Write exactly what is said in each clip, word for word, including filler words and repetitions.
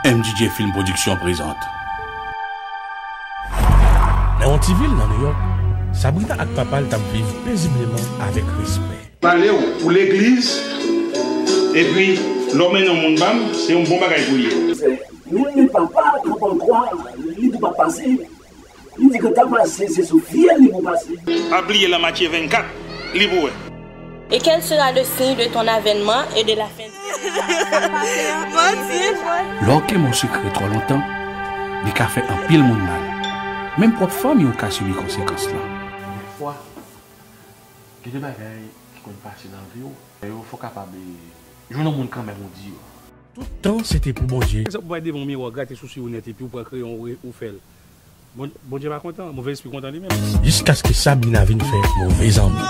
M J J Film Production prezante. Nan yon ti vil nan Nouyòk, Sabrina ak papa l t ap viv pezibleman avèk respè. Pale w pou legliz, epi lè w mennen yon moun ba m, se yon bon bagay pou l ye. Li, li papa, papa kwa, li di pa pase. Li di ke ta pase, se sou fye li pou pase. Pa bliye la Matye vennkat, li pou wè. Et quel sera le signe de ton avènement et de la fin de... Mon Dieu. Lè w kenbe yon sekrè twò lontan, li ka fè anpil moun mal. Menm pwòp fanmi w ka sibi konsekans lan. Dèfwa, gen de bagay ki konn pase nan vi w, yo fò w kapab, eh, jwenn yon moun kanmenm ou di yo. Tout tan se te pou Bondye. Egzanp, ou bay devan yon miwa, w grate sousi ou nèt, epi ou pran kreyon, ou, ou fè l. Bon, Bondye pa kontan, move lespri kontan li menm. Jiskaske Sabrina vin fè move zanmi.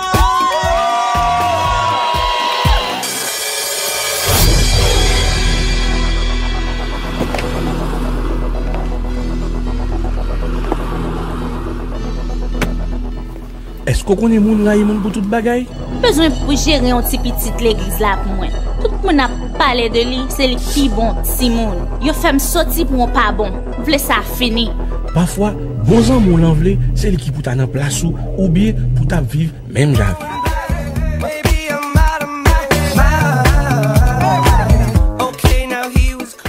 Èske w konnen moun rayi moun pou tout bagay? M bezwen pou jere yon ti pitit legliz la pou mwen. Tout moun ap pale de li, se li ki pi bon timoun. Yo fè m soti pou yon pa bon. M vle sa fini. Pafwa, bon zanmi w lan vle, se li ki pou ta nan plas ou, oubyen pou ta viv menm jan ak ou.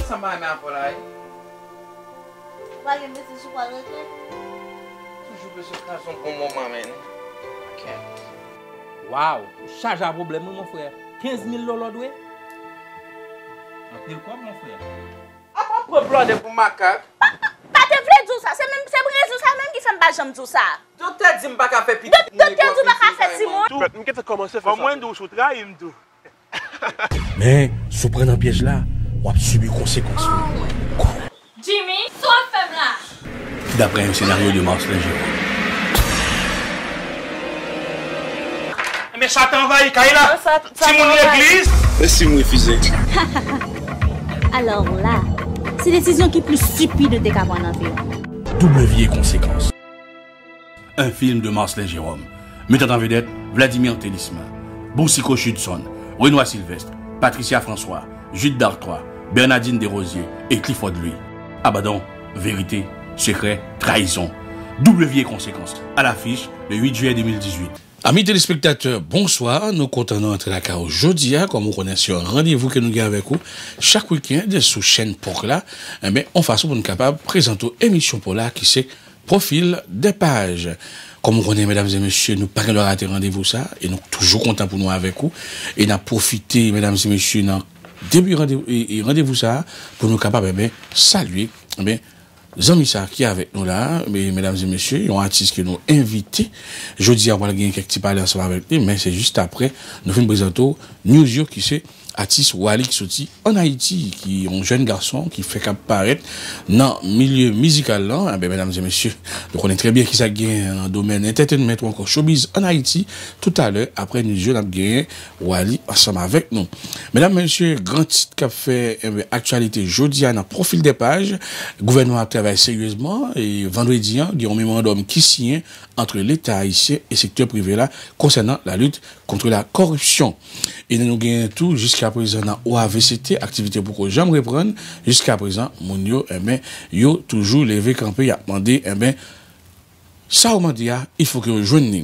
Sa m pa renmen avè w la, wi. Ou pa gen mezi sou pral regle? Toujou bezwen kraze yon bon moman, menn. Ok. Waw, ou chaje a pwoblèm, wi, mon frè. Kenz mil dola w dwe? Anpil kòb, mon frè. Apa pran blòdè pou makak? Pa, pa, pa te vle di w sa. Se menm, se rezon sa menm ki fè m pa janm di w sa. Doktè di m pa ka fè pitit. Doktè di w pa ka fè timoun. Tou, m gentan kòmanse fè sa. Kòm mwen di w, si w trayi m tou. Men, si w pran nan pyèj la, w ap sibi konsekans li. Jimmy, sa w ap fè m la? D'après un scénario de Marcelin Jérôme. Men Satan anvayi kay la. Timoun legliz. E si m refize? Alò la, se desizyon ki pli stipid ou te ka pran nan vi w. Double vi e konsekans. Un film de Marcelin Jérôme, mettant en vedette Vladimir Thelisme, Boucicaut Judson, Renois Sylvestre, Patricia François, Jude Dartois, Bernadine Desrosiers et Clifford Louis. Abandon, vérité, secret, trahison. Double vie et conséquences, à l'affiche le huit juillet deux mille dix-huit. Ami telespektatè, bonswa. Nou kontan nou antre lakay ou jodi a. Kòm ou konnen, se yon randevou ke nou gen avèk ou chak wikenn sou chèn Pòk la. Enben, yon fason pou nou kapab prezante w emisyon Pòk la ki se Profil de paj. Kòm ou konnen, medam e mesye, nou pa gen dwa rate randevou sa, e nou toujou kontan pou nou avèk ou. E n ap pwofite, medam e mesye, nan debi randevou, e, e randevou sa, pou nou kapab, enben, salye, enben, zanmi sa ki avèk nou la, e, medam e mesye, yon atis ke nou envite. Jodi a, pral gen kèk ti pale ansanm avèk li, men se jis apre nou fin prezante w news yo ki se atis Wally ki soti ann Ayiti, ki yon jèn gason ki fèk ap parèt nan milye mizikal lan. Enben, medam e mesye, nou konnen trè byen kisa k genyen nan domèn entertainment ou ankò showbiz ann Ayiti. Toutalè, apre news yo, n ap genyen Wally ansanm avèk nou. Medam e mesye, gran tit k ap fè, enben, aktyalite jodi a nan Profil de paj. Gouvènman an ap travay seryezman, e vandredi an, gen yon memorandòm ki siyen ant Leta ayisyen e sektè prive la konsènan lalit kont la kòripsyon. E nou genyen tou, jiskaprezan nan O A V C T, aktivite poko janm reprann. Jiskaprezan, moun yo, enben, yo toujou leve kanpe, y ap mande, enben, sa ou mande a, il fo ke yo jwenn li.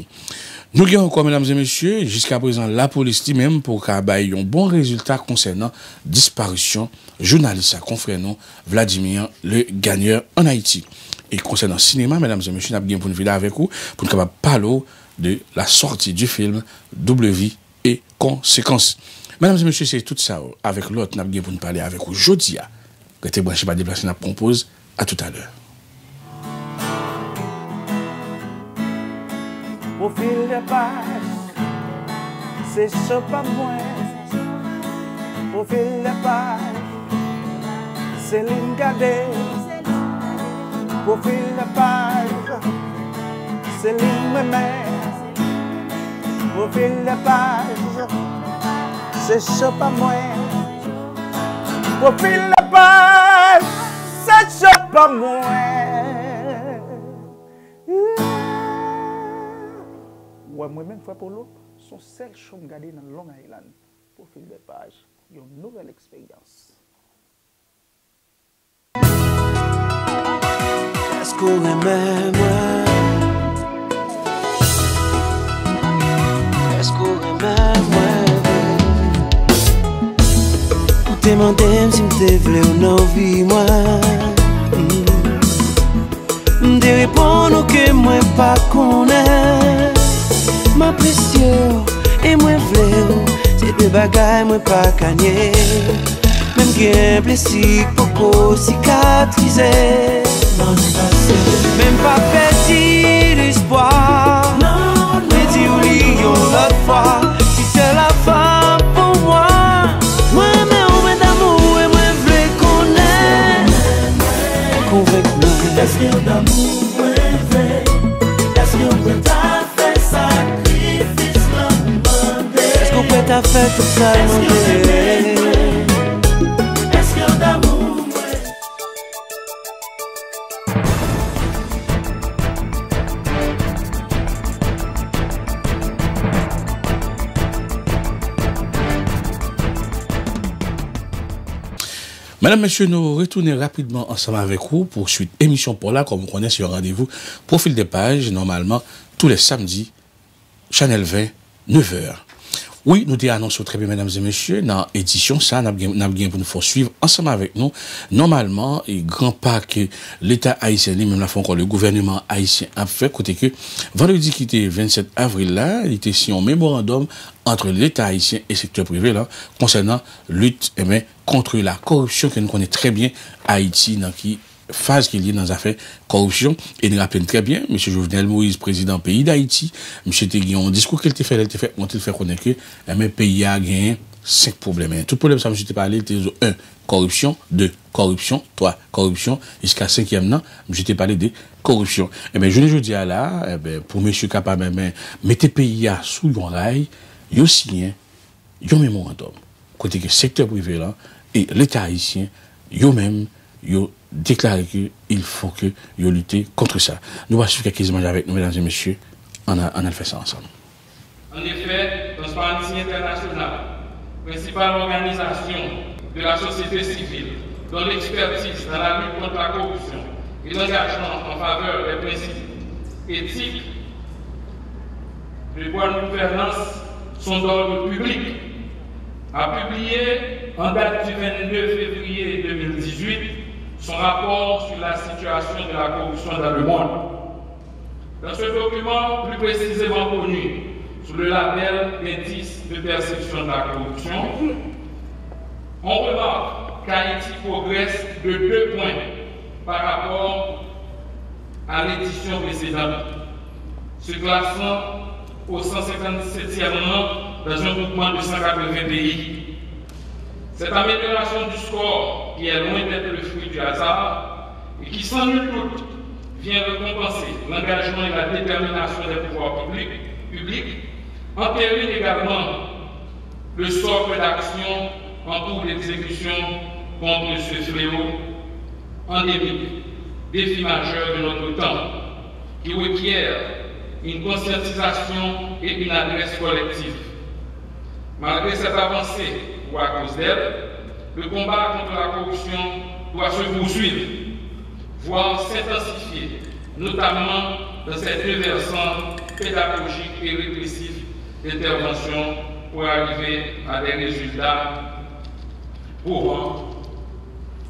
Nou gen ankò, medam e mesye, jiskaprezan, lapolis li menm poko ka bay yon bon rezilta konsènan disparisyon jounalis sa, konfrè nou, Vladimir Le Gagneur, ann Ayiti. E konsènan sinema, medam e mesye, n ap gen pou n vin avèk ou, pou n kapab pale w de la sortie du film Double Vie et Conséquences. Medam e mesye, se tout sa yo, avèk lòt, n ap gen pou n pale avèk ou jodi a. Rete branche, pa deplase, n ap pran poz. A toutalè. Profil de paj, se cho pa mwen. Profil de paj, se li m gade. Profil de paj, se li m renmen. Profil de paj, se cho pa mwen. Profil de paj, se cho pa mwen. Ou wè mwen menm, frè Polo, se yon sèl cho m gade nan Long Island. Profil de paj, yon nouvèl eksperyans. Èske w renmen mwen? Èske w renmen mwen vre? Ou te mande m si m te vle w nan vi mwen. Mm. M te reponn ou ke mwen pa konnen. M apresye w e mwen vle w. Se de bagay mwen pa ka nye. Men m gen blesi k poko sikatrize. Men m pa pèdi lespwa. Mwen di w li yon lòt fwa. Tu es la femme pour moi. Mwen renmen w, mwen damou w e mwen vle konnen. Konvenk mwen. Èske w damou mwen vre? Èske w prèt a fè sakrifis lan mande? Èske w prèt a fè tout sa l mande? Èske w damou mwen? Medam, mesye, nou retounen rapidman ansanm avèk ou pou swit emisyon pa w la. Kòm ou konnen, se yon randevou Profil de Page, nòmalman, tou lè samdi, chanèl ven, nevè. Wi, nou te anonse w trè byen, medam e mesye, nan edisyon sa, n ap gen, n ap gen pou nou fè w swiv ansanm avèk nou. Nòmalman, e gran pa ke Leta ayisyen li menm la fè ankò, le gouvèneman ayisyen ap fè, kote ke vandredi ki te vennsèt avril la, li te siyen yon memorandòm ant Leta ayisyen e sektè prive la konsènan lit, enben, kont la koripsyon ke nou konnen trè byen Ayiti nan ki faz ke l ye nan zafè koripsyon. E n raple n trè byen, mesye Jovenel Moïse, prezidan peyi Dayiti, misye te gen yon diskou ke l te fè, lè l te fè, montre l fè konnen ke, enben, peyi a genyen senk pwoblèm. Tout pwoblèm sa, misye te pale, l te di, en, koripsyon, de, koripsyon, twa, koripsyon, jiska senkyèm nan, misye te pale de koripsyon. Enben, jounen jodi a la, enben, pou mesye kapab, enben, mete peyi a sou yon ray, yo siyen yon memorandòm kote ke sektè prive lan e Leta ayisyen, yo menm, yo deklare ke il faut que yo lite kont sa. Nou va swiv kèk imaj avèk nou, medam e mesye, ann a, ann al fè sa ansanm. En effet, Transparency International, principale organisation de la société civile dont l'expertise dans la lutte contre la corruption et l'engagement en faveur des principes éthiques de bonne gouvernance sont d'ordre public, a publié, en date du vingt-deux février deux mille dix-huit, son rapport sur la situation de la corruption dans le monde. Dans ce document, plus précisément connu sous le label d'indice de perception de la corruption, on remarque qu'Haïti progresse de deux points par rapport à l'édition précédente, se classant au cent cinquante-septième rang dans un groupement de cent quatre-vingts pays. Cette amélioration du score, qui est loin d'être le fruit du hasard et qui, sans nul doute, vient récompenser l'engagement et la détermination des pouvoirs publics, publics, entérine également le socle d'action en cours d'exécution contre ce fléau endémique, défi majeur de notre temps, qui requiert une conscientisation et une adresse collective. Malgré cette avancée, ou à cause d'elle, le combat contre la corruption doit se poursuivre, voire s'intensifier, notamment dans ses deux versants pédagogique et répressif d'intervention pour arriver à des résultats probants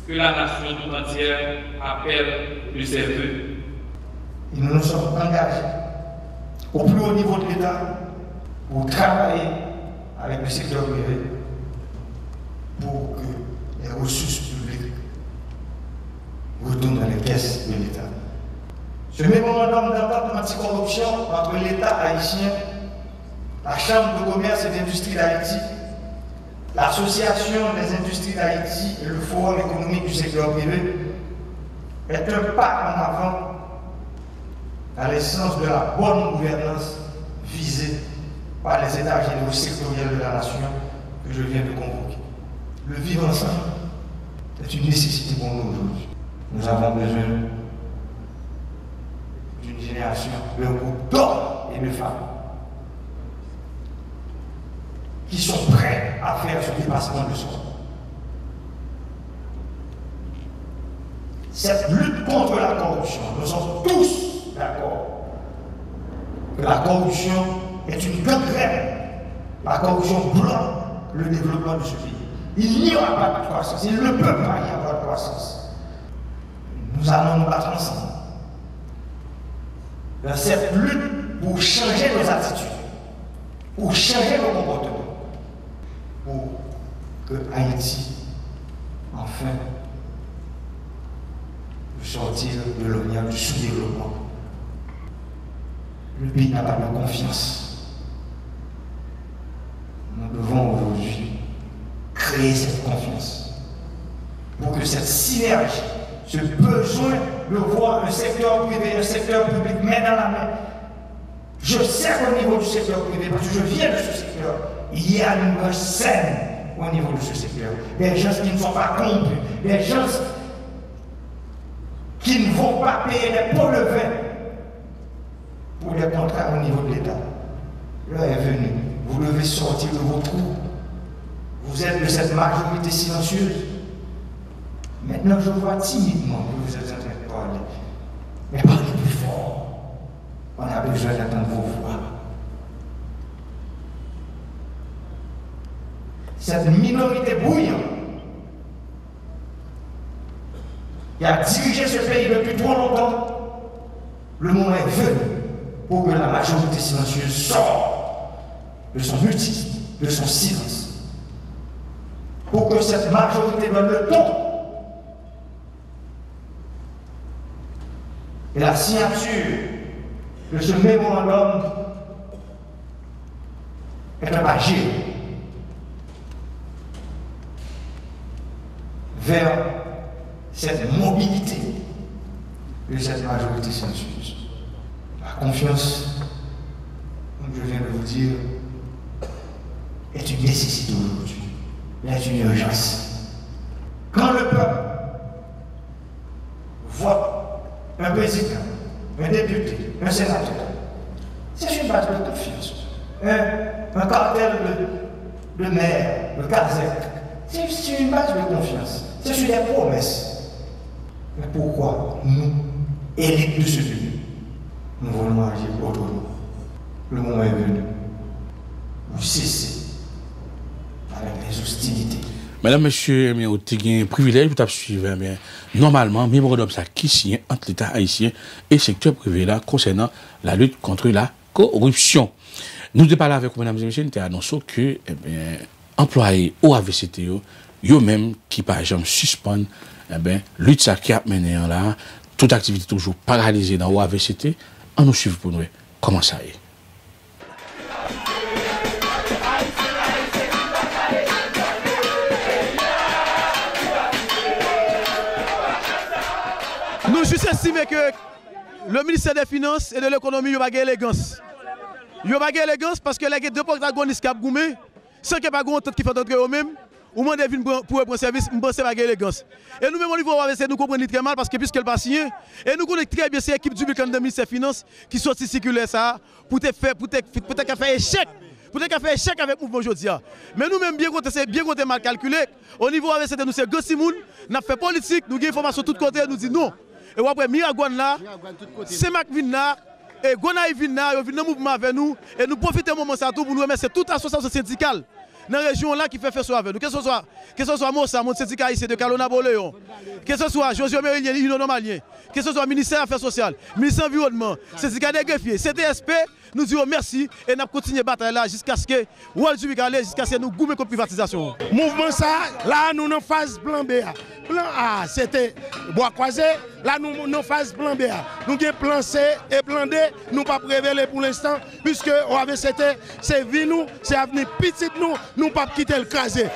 que la nation tout entière appelle de ses vœux. Et nous nous sommes engagés au plus haut niveau de l'État pour travailler avec le secteur privé pour que les ressources publiques retournent dans les caisses de l'État. Ce mémorandum d'entente anticorruption entre l'État haïtien, la Chambre de commerce et d'industrie d'Haïti, l'Association des industries d'Haïti et le Forum économique du secteur privé est un pas en avant dans le sens de la bonne gouvernance visée par les États généraux sectoriels de la nation que je viens de convoquer. Le vivre ensemble est une nécessité pour nous aujourd'hui. Nous avons besoin d'une génération, d'un groupe d'hommes et de femmes qui sont prêts à faire ce dépassement de soi. Cette lutte contre la corruption, nous sommes tous d'accord que la corruption est une gangrène. La corruption bloque le développement de ce pays. Il n'y aura pas de croissance. Il ne peut pas y avoir de croissance. Nous allons nous battre ensemble dans cette lutte pour changer nos attitudes, pour changer nos comportements, pour que Haïti, enfin, puisse sortir de l'ornière du sous-développement. Le pays n'a pas de confiance. Nous devons aujourd'hui créer cette confiance pour que cette synergie, ce besoin de voir un secteur privé, un secteur public main dans la main, je sais qu'au niveau du secteur privé, parce que je viens de ce secteur, il y a une branche saine au niveau de ce secteur. Des gens qui ne sont pas corrompus, des gens qui ne vont pas payer des pots de vin pour des contrats au niveau de l'État. L'heure est venue. Vous devez sortir de vos trous. Vous êtes de cette majorité silencieuse. Maintenant, je vois timidement que vous êtes en train de parler. Mais parlez plus fort. On a besoin d'entendre vos voix. Cette minorité bruyante qui a dirigé ce pays depuis trop longtemps, le moment est venu pour que la majorité silencieuse sorte de son mutisme, de son silence, pour que cette majorité donne le ton. Et la signature de ce mémorandum est un pas géant vers cette mobilité de cette majorité silencieuse. La confiance, comme je viens de vous dire, est une nécessité aujourd'hui. Elle est une urgence. Quand le peuple vote un président, un député, un sénateur, c'est sur une base de confiance. Un, un cartel de, de maires, de kazèk, c'est sur une base de confiance. C'est sur des promesses. Mais pourquoi nous, élites de ce pays, nous voulons agir autrement? Le moment est venu pour cesser avec les hostilités. Medam, mesye, ebyen, ou te gen privilèj pou t ap swiv, ebyen, nòmalman, memorandòm sa ki siyen ant Leta ayisyen e sektè prive la konsènan la lit kont la koripsyon. Nou te pale avèk ou, medam e mesye, nou te anonse w ke, ebyen, anplwaye O A V C T yo, yo menm ki pa janm sispann, ebyen, lit sa ki ap mennen an la, tout aktivite toujou paralize nan O A V C T. Ann nou swiv pou n wè kòman sa ye. Nou jis estime ke le ministère des Finances et de l'Économie, yo pa gen elegans. Yo pa gen elegans paske lè gen de pwotagonis k ap goumen, san ke pa gen yon antant ki fèt antre yo menm, ou mande vin pran, pou repran sèvis, m panse pa gen elegans. E nou menm, o nivo O A V C, nou konprann li trè mal, paske piske l pa siyen, e nou konnen trè byen se ekip Dubuc anndan ministè finans ki soti sikilè sa a pou te fè, pou te, pou te ka fè echèk, pou te ka fè echèk avèk mouvman jodi a. Men nou menm, byen kote, se byen kote mal kalkile. O nivo O A V C, nou se gran timoun, n ap fè politik, nou gen enfòmasyon tout kote, nou di non. E w ap wè Miragwàn la, Senmak vin la, e Gonayiv vin la, yo vin nan mouvman avè nou, e nou pwofite moman sa tou pou nou remèsye tout asosyasyon sendikal nan rejyon an la ki fè fèso avè nou. Keseswa, keseswa MOSA, Monde Syndicat Haïtien de Kalonabo Léon, keseswa Josué Mérilien, Inyon Nòmalyen, keseswa Ministè Afè Sosyal, Ministè Anviwònman, Sendika dè Grefye, C T S P, nou di yo mèsi e n ap kontinye batay la jiskaske wòl Dubuc ale, jiskaske nou goumen kont privatizasyon an. Mouvman sa a, la a nou nan faz plan B a. Plan A a, se te Bwa Kwaze, la nou nan faz plan B a. Nou gen plan C e plan D, nou p ap revele pou lenstan, piske O A V C T, se vi nou, se avni pitit nou, nou p ap kite l kraze.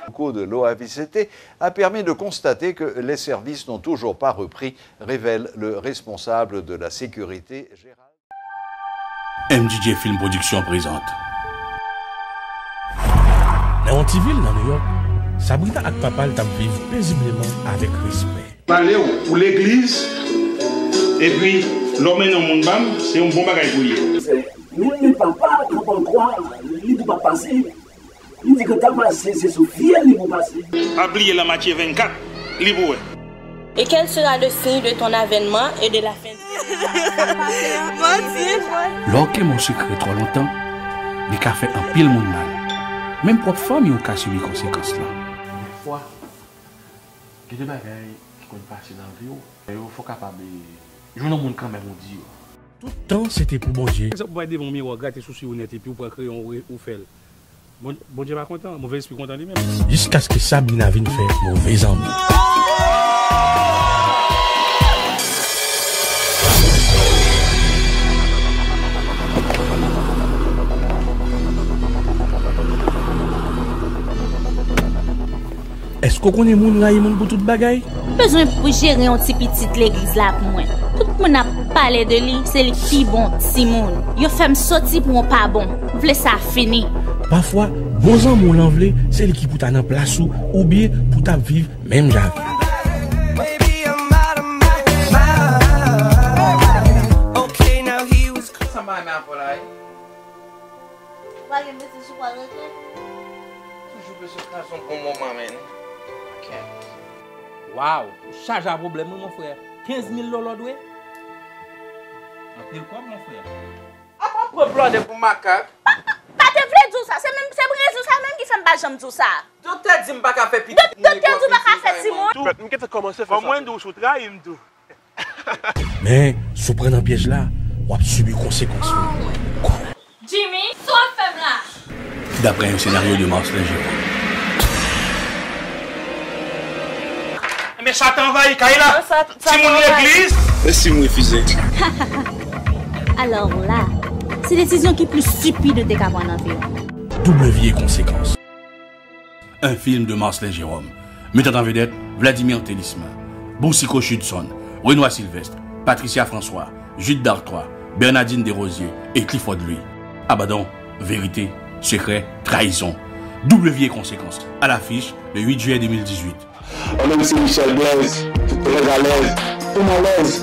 Au cours de l'O A V C T a permis de constater que les services n'ont toujours pas repris, révèle le responsable de la sécurité, Gérald. M D J Film Production présente. Nan yon ti vil nan Nouyòk, Sabrina ak papa l t ap viv pezibleman avèk respè. Pale w pou legliz, epi lè w mennen yon moun ba m, se yon bon bagay pou l ye. Wi, papa, k ap pran kwa, li di papa si. Li di ke ta pase, se sou fyèl li pou pase. Pa bliye la matye vennkat, li pou wè. Et quel sera le signe de ton avènement et de la fin de Lè w kenbe yon sekrè twò lontan, li ka fè anpil moun mal. Menm pwòp fanmi w ka sibi konsekans lan. Dèfwa, gen de bagay ki konn pase nan vi w, men yo fò w kapab jwenn yon moun kanmenm ou di yo. Tout tan se te pou Bondye. Egzanp, ou bay devan yon miwa, w grate sousi w nèt epi w pran kreyon ou fè l. Bondye pa kontan, move lespri kontan li menm. Jiskaske Sabrina vin fè move zanmi. Èske w konnen moun rayi moun pou tout bagay? M bezwen pou jere yon ti pitit legliz la pou mwen. Tout moun ap pale de li, se li ki pi bon timoun. Yo fè m soti pou yon pa bon. M vle sa fini. Pafwa, bon zanmi w lan vle, se li ki pou ta nan plas ou, oubyen pou t ap viv menm jan ak ou. Sa m pa renmen avè w la wi. Ou pa gen bezwen sou pral regle? Toujou bezwen kraze yon bon moman, man. Kèt. Waw, ou chaje a pwoblèm wi mon frè. Kenz mil dola w dwe? Anpil kòb mon frè. Apa w pran blòdè pou makak? Pa te vle di w sa, se menm se rezon sa menm ki fè m pa janm di w sa. Doktè di m pa ka fè pitit. Doktè di w pa ka fè timoun. Ban mwen di w si w trayi m tou. Men, si w pran nan pyèj la, w ap sibi konsekans yo. Jimmy, sa w ap fè m la? Daprè yon senaryo de Marcelin Jérôme. Ebyen Satan anvayi kay la. Timoun legliz. E si m refize? Alò la, se desizyon ki pli stipid ou te ka pran nan vi w. Double vie e konsekans. Un film de Marcelin Jérôme, mettant en vedette Vladimir Thelisme, Boucicaut Judson, Renois Sylvestre, Patricia François, Jude Dartois, Bernardine Desrosiers et Clifford Louis. Abandon, vérité, secret, trahison. Double vie et conséquences. À l'affiche, le huit juillet deux mille dix-huit. Mwen menm se Michel Blaise, trè alèz, pou m alèz,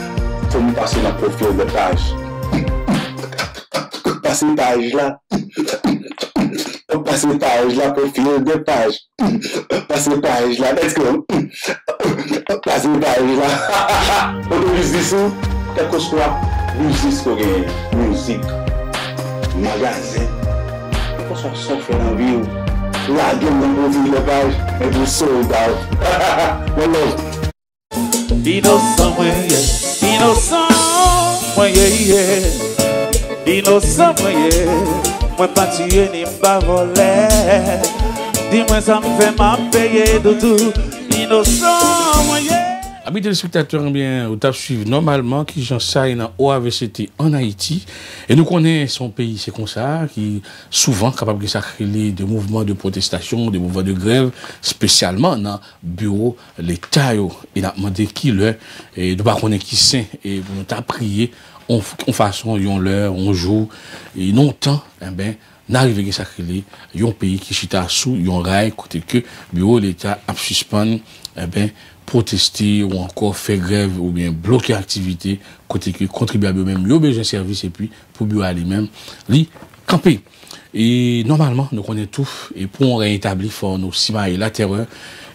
fò m pase nan pwofil de paj. Pase paj la. Pase paj la, pwofil de paj. Pase paj la, let's go. Pase paj la. Kote biznis ou, kèlkeswa biznis ke w genyen, mizik, magazen, kèlkeswa sa w fè nan vi w, lage m nan pwofil de paj, epi w sold out. One love. Inosan mwen ye, inosan mwen ye, ye. Inosan mwen ye, mwen pa tiye ni m pa vòlè. Di mwen sa m fè m ap peye doudou, inosan mwen ye. Ami telespektatè, ebyen, ou t ap swiv nòmalman kijan sa ye nan O A V C T ann Ayiti. E nou konnen se yon peyi, se konsa, ki souvan kapab gen sa k rele de mouvman de pwotestasyon, de mouvman de grèv, espesyalman nan biwo Leta yo. E n ap mande kilè, e nou pa konnen ki sen, e pou nou ta priye, yon, yon fason, yon lè, yon jou, e nan yon tan, enben, n a rive gen sa k rele yon peyi ki chita sou yon ray kote ke biwo Leta ap sispann, enben, pwoteste ou ankò fè grèv oubyen bloke aktivite kote ke kontribyab yo menm yo bezwen sèvis epi pou biwo a li menm, li kanpe. E nòmalman, nou konnen tou, e pou yon rèy etabli, fò nou simaye latèrè.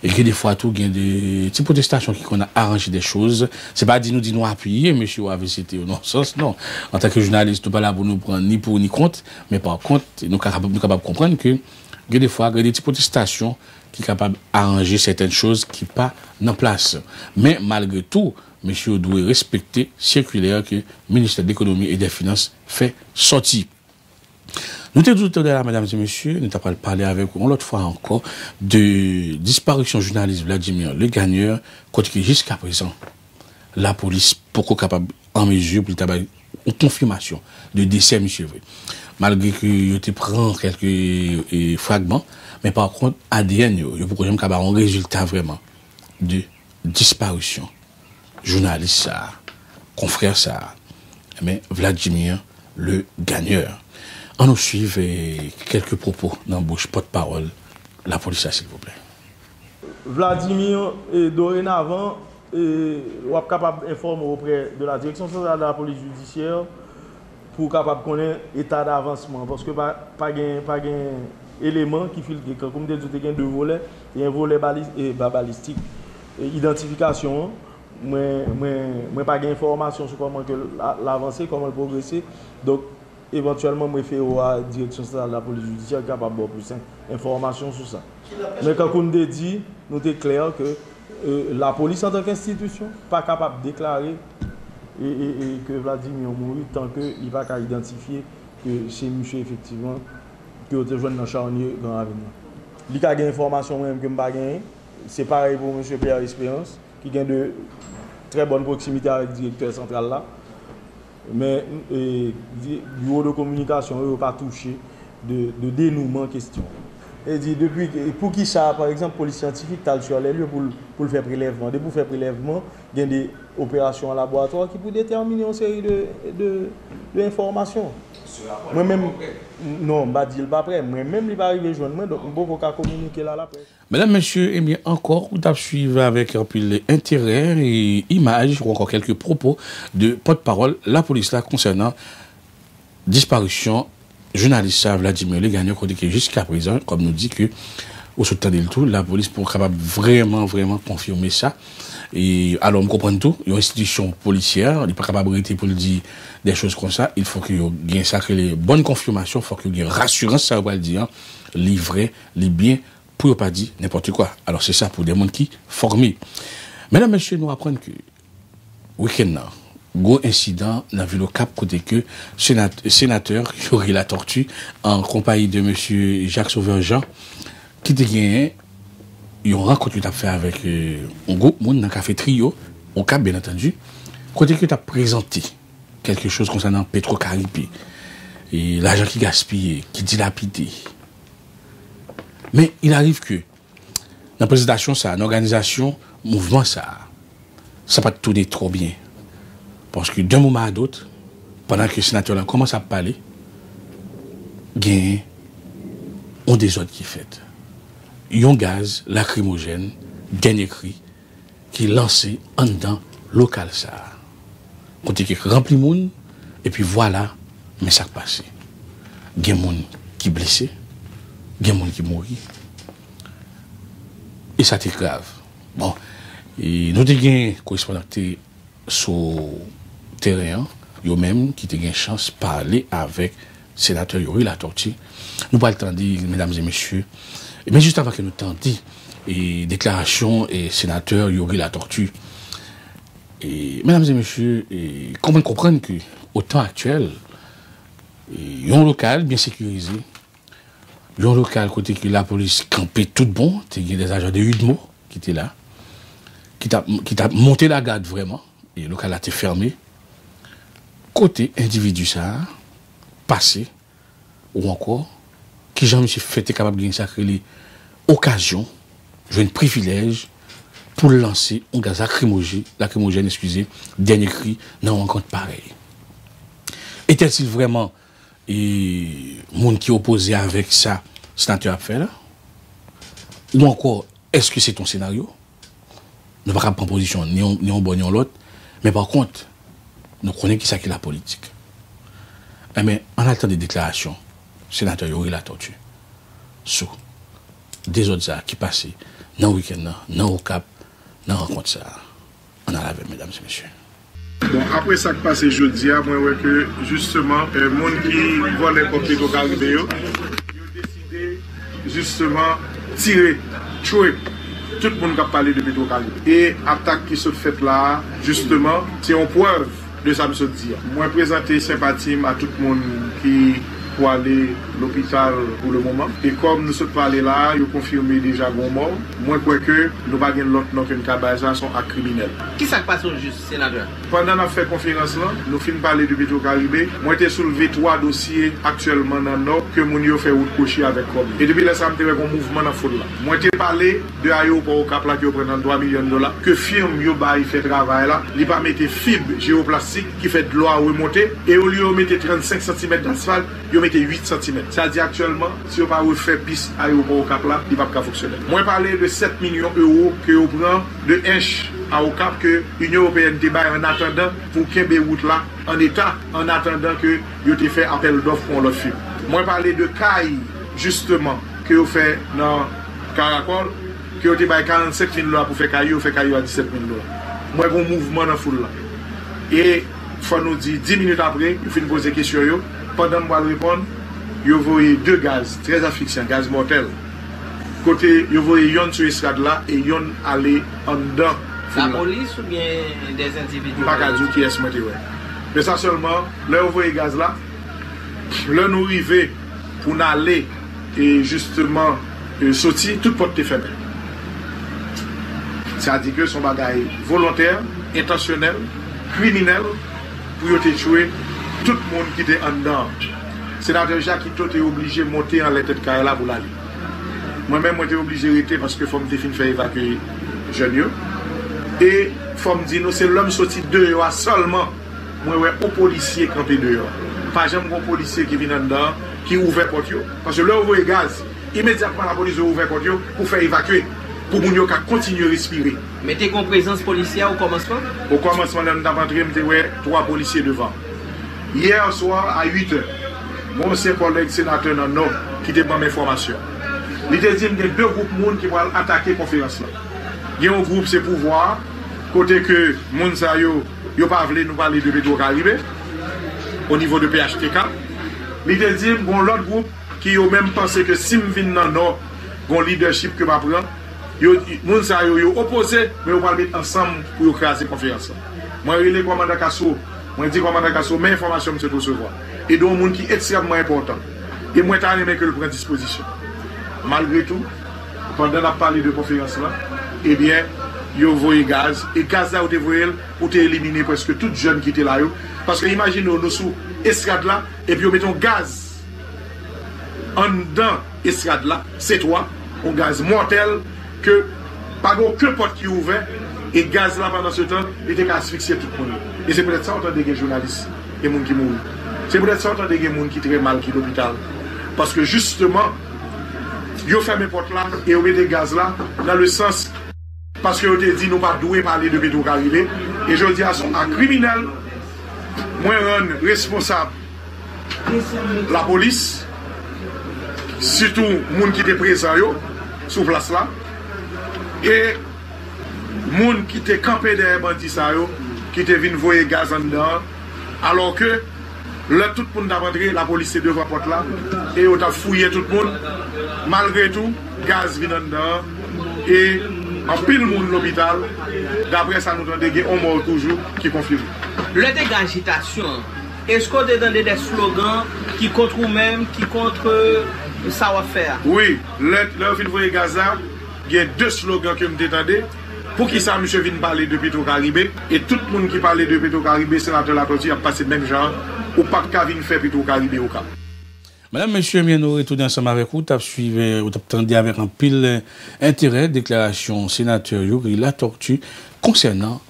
E gen defwa tou, gen de ti pwotestasyon ki konn aranje de choz. Se pa di nou di nou apiye mesye yo avè sete yo nan sans, non. Antanke jounalis, nou pa la pou nou pran ni pou ni kont, men pa kont, nou ka, nou kapab konprann ke gen defwa, gen de ti pwotestasyon ki kapab aranje sètèn choz ki pa nan plas. Men, malgre tou, mesye yo dwe respekte sikilè ke Ministè de Lekonomi e de Finans fè sòti. Nou te di w talè a, medam e mesye, nou ta pral pale avèk ou yon lòt fwa ankò de disparisyon jounalis Vladimir Legagneur, kote ke jiskaprezan, lapolis poko kapab an mezi pou li ta bay yon konfimasyon de desè misye vre. Malgre ke yo te pran kèlke, e, fragman, men pa kont, A D N yo, yo poko janm ka bay yon rezilta vrèman de disparisyon jounalis sa a, konfrè sa a, enben, Vladimir Legagneur. Ann nou swiv, e, kèlke pwopo nan bouch pòtpawòl lapolis la, silvouplè. Vladimir, e, dorenavan, e, w ap kapab enfòme oprè de la Direction Centrale de la Police Judiciaire pou w kapab konnen eta d avansman, paske pa, pa gen, pa gen eleman ki filtre. Kankou m te di w, te gen de volè, te gen volè bali-, e, ba-, balistik. E, idantifikasyon an, mwen, mwen, mwen pa gen enfòmasyon sou kòman ke l a-, l avanse, kòman l pwogrese. Donk, evantyèlman, mwen refere w a Direksyon Santral Lapolis Jidisyè ki kapab ba w plis en-, enfòmasyon sou sa. Men kankou n te di, nou te klè ke, e, lapolis antanke enstitisyon pa kapab deklare e, e, e ke Vladimir mouri tan ke li pa ka idantifye ke se misye efektivman ke yo te jwenn nan chanye Gran Ravin nan. Li ka gen enfòmasyon mwen menm ke m pa genyen. Se parèy pou mesye Pierre Espérance, ki gen de trè bòn pwoksimite avèk direktè santral la. Men, e, di-, biwo de kominikasyon yo, yo pa touche de, de denouman kesyon. E di, depi, e poukisa, pa egzanp, polis syantifik t al sur les lieux pou l, pou l fè prelèvman? Depi w fè prelèvman, gen de operasyon an laboratwa ki pou detèmine yon seri de, de, de enfòmasyon. Mwen menm, non, m pa di l pa prè. Mwen menm, li pa rive jwenn mwen, donk m poko ka kominike l a laprès. Medam, mesye, ebyen, ankò, ou t ap swiv avèk anpil enterè e imaj ou ankò kèlke pwopo de pòtpawòl lapolis la konsènan disparisyon jounalis sa, Vladimir Legagneur, kote ke jiskaprezan, kòm nou di ke ou sot tande l tou, lapolis poko kapab vrèman, vrèman konfime sa. E, alò, m konprann tou, yon enstitisyon polisyè, li pa kapab rete pou l di de choz konsa. Il fo ke yo gen sa k rele bòn konfimasyon, fòk yo gen rasirans sa yo pral di an, li vrè, li byen, pou yo pa di nenpòt kwa. Alò, se sa pou de moun ki fòme. Medam, mesye, nou aprann ke wikenn nan, gwo ensidan nan vil Okap kote ke senat-, senatè Youri Latortue an konpayi de mesye Jacques Sauveur Jean ki te genyen yon rankont yo t ap fè avèk, e, yon gwoup moun nan kafe Trio, Okap, byen antandi, kote ke yo t ap prezante kèlke choz konsènan Petro Caribe, e, lajan ki gaspiye, ki dilapide. Men, il arrive que, nan prezantasyon sa, nan òganizasyon mouvman sa, sa pa t tounen twò byen. Paske, d'un moment à d'autre, pandan ke senatè la kòmanse ap pale, gen yon dezòd ki fèt. Yon gaz lakrimojèn, dènye kri, ki lanse anndan lokal sa a. Kote ki ranpli moun, epi vwala, men sa k pase. Gen moun ki blese, gen moun ki mouri. E sa te grav. Bon, e nou te gen korespondan ki te sou teren an, yo menm ki te gen chans pale avèk senatè Youri Latortue. Nou pral tande, medam e mesye, men jis avan ke nou tande, e, deklarasyon, e, senatè Youri Latortue. E, medam e mesye, e, kòman n konprann ke, o tan aktyèl, e, yon lokal byen sekirize, yon lokal kote ke lapolis kanpe tout bon, te gen des agents de UDMO ki te la, ki t ap, ki t ap monte lagad vrèman, e lokal la te fèmen. Kote endividi sa a pase, ou ankò, kijan misye fè te kapab gen sa k rele okazyon, jwenn privilèj pou l lanse yon gaz lakrimoje-, lakrimojèn, eskize, dènye kri nan yon rankont parèy? Était-il vraiment e, moun ki opoze avèk sa senatè ap fè la? Ou ankò, èske se t on senaryo? Nou pa ka pran pozisyon ni yon, ni yon bò ni yon lòt, men pa kont, nou konnen kisa ki lapolitik. Enben, ann al tande deklarasyon senatè Youri Latortue sou dezòd sa a ki pase nan wikenn nan, nan Okap, nan rankont sa a. Ann al avè m, medam e mesye. Bon, apre sa k pase jodi a, mwen wè ke, jisteman, eh, moun ki vòlè kòb Petro Caribe yo, yo deside, jisteman, tire, tchwe tout moun k ap pale de Petro Caribe. E atak ki sot fèt la a, jisteman, se yon prèv de sa m sot di a. Mwen prezante senpati m a tout moun ki pwale lopital pou le moman. E kòm nou sot pale la a, yo konfime deja gen yon mò. Mwen kwè ke nou pa gen lòt non ke n ka bay sa, se yon ak kriminèl. Kisa k pase ojis, senatè? Pandan n ap fè konferans lan, nou fin pale de Petro Caribe. Mwen te soulve twa dosye aktyèlman nan Nò ke moun yo fè wout kwochi avèk kòb yo. E depi lè sa a, m te wè gen yon mouvman nan foul la. Mwen te pale de ayewopò Okap la ke yo pran nan twa milyon dola, ke fim yo bay fè travay la, li pa mete fib jewoplastik ki fè dlo a remonte, e olye yo mete trannsenk santimèt dasfalt, yo mete uit santimèt. Sa di aktyèlman, si yo pa refè pis ayewopò Okap la, li p ap ka fonksyonèl. Mwen pale de sèt milyon ewo ke yo pran de Ench a Okap ke Inyon Ewopeyèn te bay an atandan pou kenbe wout la an eta, an atandan ke yo te fè apèl dòf pou yon lòt fim. Mwen pale de kay, jisteman, yo fè nan Karakòl, ke yo te bay karannsenk mil dola pou fè kay yo, yo fè kay yo a disèt mil dola. M wè gen yon mouvman nan foul la. E fò nou di, dis minit apre, yo fin poze kesyon yo. Pandan m pral reponn, yo voye de gaz trè asfiksyan, gaz mòtèl. Kote yo voye yonn sou estrad la e yonn ale anndan foul la. Lapolis oubyen dè endividi? M pa ka di w kiyès mwen te wè. Men sa sèlman, lè yo voye gaz la, lè nou rive pou n ale, e jisteman, e soti, tout pòt te fèmen. Sa di ke se yon bagay volontè, entansyonèl, kriminèl, pou yo te tchwe tout moun ki te anndan an. Senatè Jakito te oblije monte anlè tèt kay la pou l ale. Mwen menm, mwen te oblije rete paske fò m te fin fè evakye jèn yo. E fò m di nou, se lè m soti deyò a sèlman mwen wè yon polisye kanpe deyò a. Pa janm gen yon polisye ki vin anndan an, ki ouvè pòt yo. Paske lè yo voye gaz, imedyatman lapolis yo ouvè pòt yo pou fè evakye, pou moun yo ka kontinye respire. Men te gen yon prezans polisye a okòmansman? Okòmansman, lè m t ap antre, m te wè twa polisye devan. Yè swa a uit è, yon ansyen kòlèg senatè nan Nò ki te ban m enfòmasyon. Li te di m gen de gwoup moun ki pral atake konferans lan. Gen yon gwoup se pouvwa a, kote ke moun sa yo, yo pa vle nou pale de Petro Caribe, o nivo de P H T K. Li te di m gen yon lòt gwoup ki yo menm panse ke si m vin nan Nò, gen yon lidèchip ke m ap pran. Yo, moun sa yo, yo opoze, men yo pral met ansanm pou yo kraze konferans lan. Mwen rele kòmandan Castro, mwen di kòmandan Castro, men enfòmasyon misye te resevwa. E de yon moun ki ekstrèmman enpòtan. E mwen ta renmen ke l pran dispozisyon. Malgre tou, pandan n ap pale de konferans lan, ebyen, yo voye gaz. E gaz la yo te voye l pou te elimine prèske tout jèn ki te la yo. Paske imajine w, nou sou estrad la, epi yo mete yon gaz anndan estrad la, C twa, yon gaz mòtèl ke pa gen okenn pòt ki ouvè, e gaz la pandan se tan, li te ka asfiksye tout moun yo. E se poutèt sa w tande gen jounalis e moun ki mouri. Se poutèt sa w tande gen moun ki trè mal ki lopital. Paske jisteman, yo fèmen pòt la e yo mete gaz la nan le sans, paske yo te di nou pa dwe pale de Petro Caribe. E jodi a se yon ak kriminèl mwen rann responsab lapolis, sitou moun ki te prezan yo sou plas la, e moun ki te kanpe dèyè bandi sa yo, ki te vin voye gaz anndan an, alò ke lè tout moun t ap antre, lapolis te devan pòt la, e yo t ap fouye tout moun. Malgre tou, gaz vin anndan an, e anpil moun lopital. Daprè sa nou tande, gen yon mò toujou ki konfime. Lè te gen ajitasyon an, èske w te tande de slogan ki kont ou menm, ki kont, euh, sa w ap fè a? Wi, lè, lè yo fin voye gaz la, gen de slogan ke m te tande. Poukisa misye vin pale de Petro Caribe? E tout moun ki pale de Petro Caribe, senatè Latortue, ap pase menm jan an. Ou p ap ka vin fè Petro Caribe Okap. Medam, mesye, ebyen, nou retounen ansanm avèk ou. T ap swiv, eh, ou t ap tande avèk anpil, eh, enterè deklarasyon senatè Youri Latortue konsènan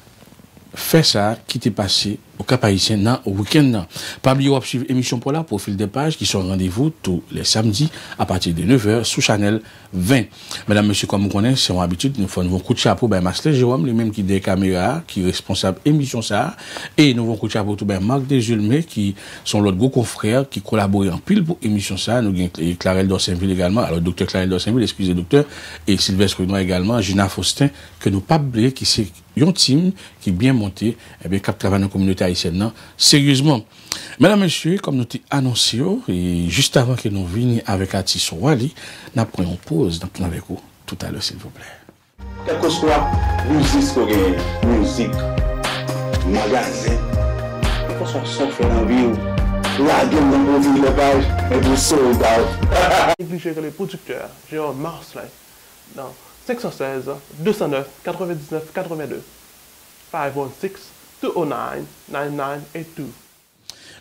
fè sa a ki te pase Okap Ayisyen nan wikenn nan. Pa bliye w ap swiv emisyon pa w la, Profil des Pages, ki se yon randevou tou lè samdi apati de nevè sou chanèl ven. Medam, mesye, kòm ou konnen, se yon abitid, nou fò nou voye yon kout chapo bay Maslè Jewòm, li menm ki dèyè kamera a, ki responsab emisyon sa a. E nou voye yon kout chapo tou bay Marc Desulmé, ki se yon lòt gwo konfrè ki kolabore anpil pou emisyon sa a. Nou gen, eh, Clarel Dorsainville egalman, alò, Doktè Clarel Dorsainville, eskize, Doktè, e Sylvestre Renois egalman, Gina Faustin, ke nou p ap bliye, ki se yon team ki byen monte, ebyen, k ap travay nan kominote ayisyèn nan seryezman. Medam, mesye, kòm nou te anonse yo, e jis avan ke nou vini avèk atis Wally, n ap pran yon poz, n ap tounen avèk ou toutalè, silvouplè. Kèlkeswa biznis ke w genyen, mizik, magazen, kèlkeswa sa w fè nan vi w, lage m nan Profil des Pages, epi w sold out. Neglije rele pwodiktè Jérôme Marcelin nan senk san sèz, de san nèf, katrevenndiznèf, katrevennde. Five one six, two oh nine, nine nine eight two.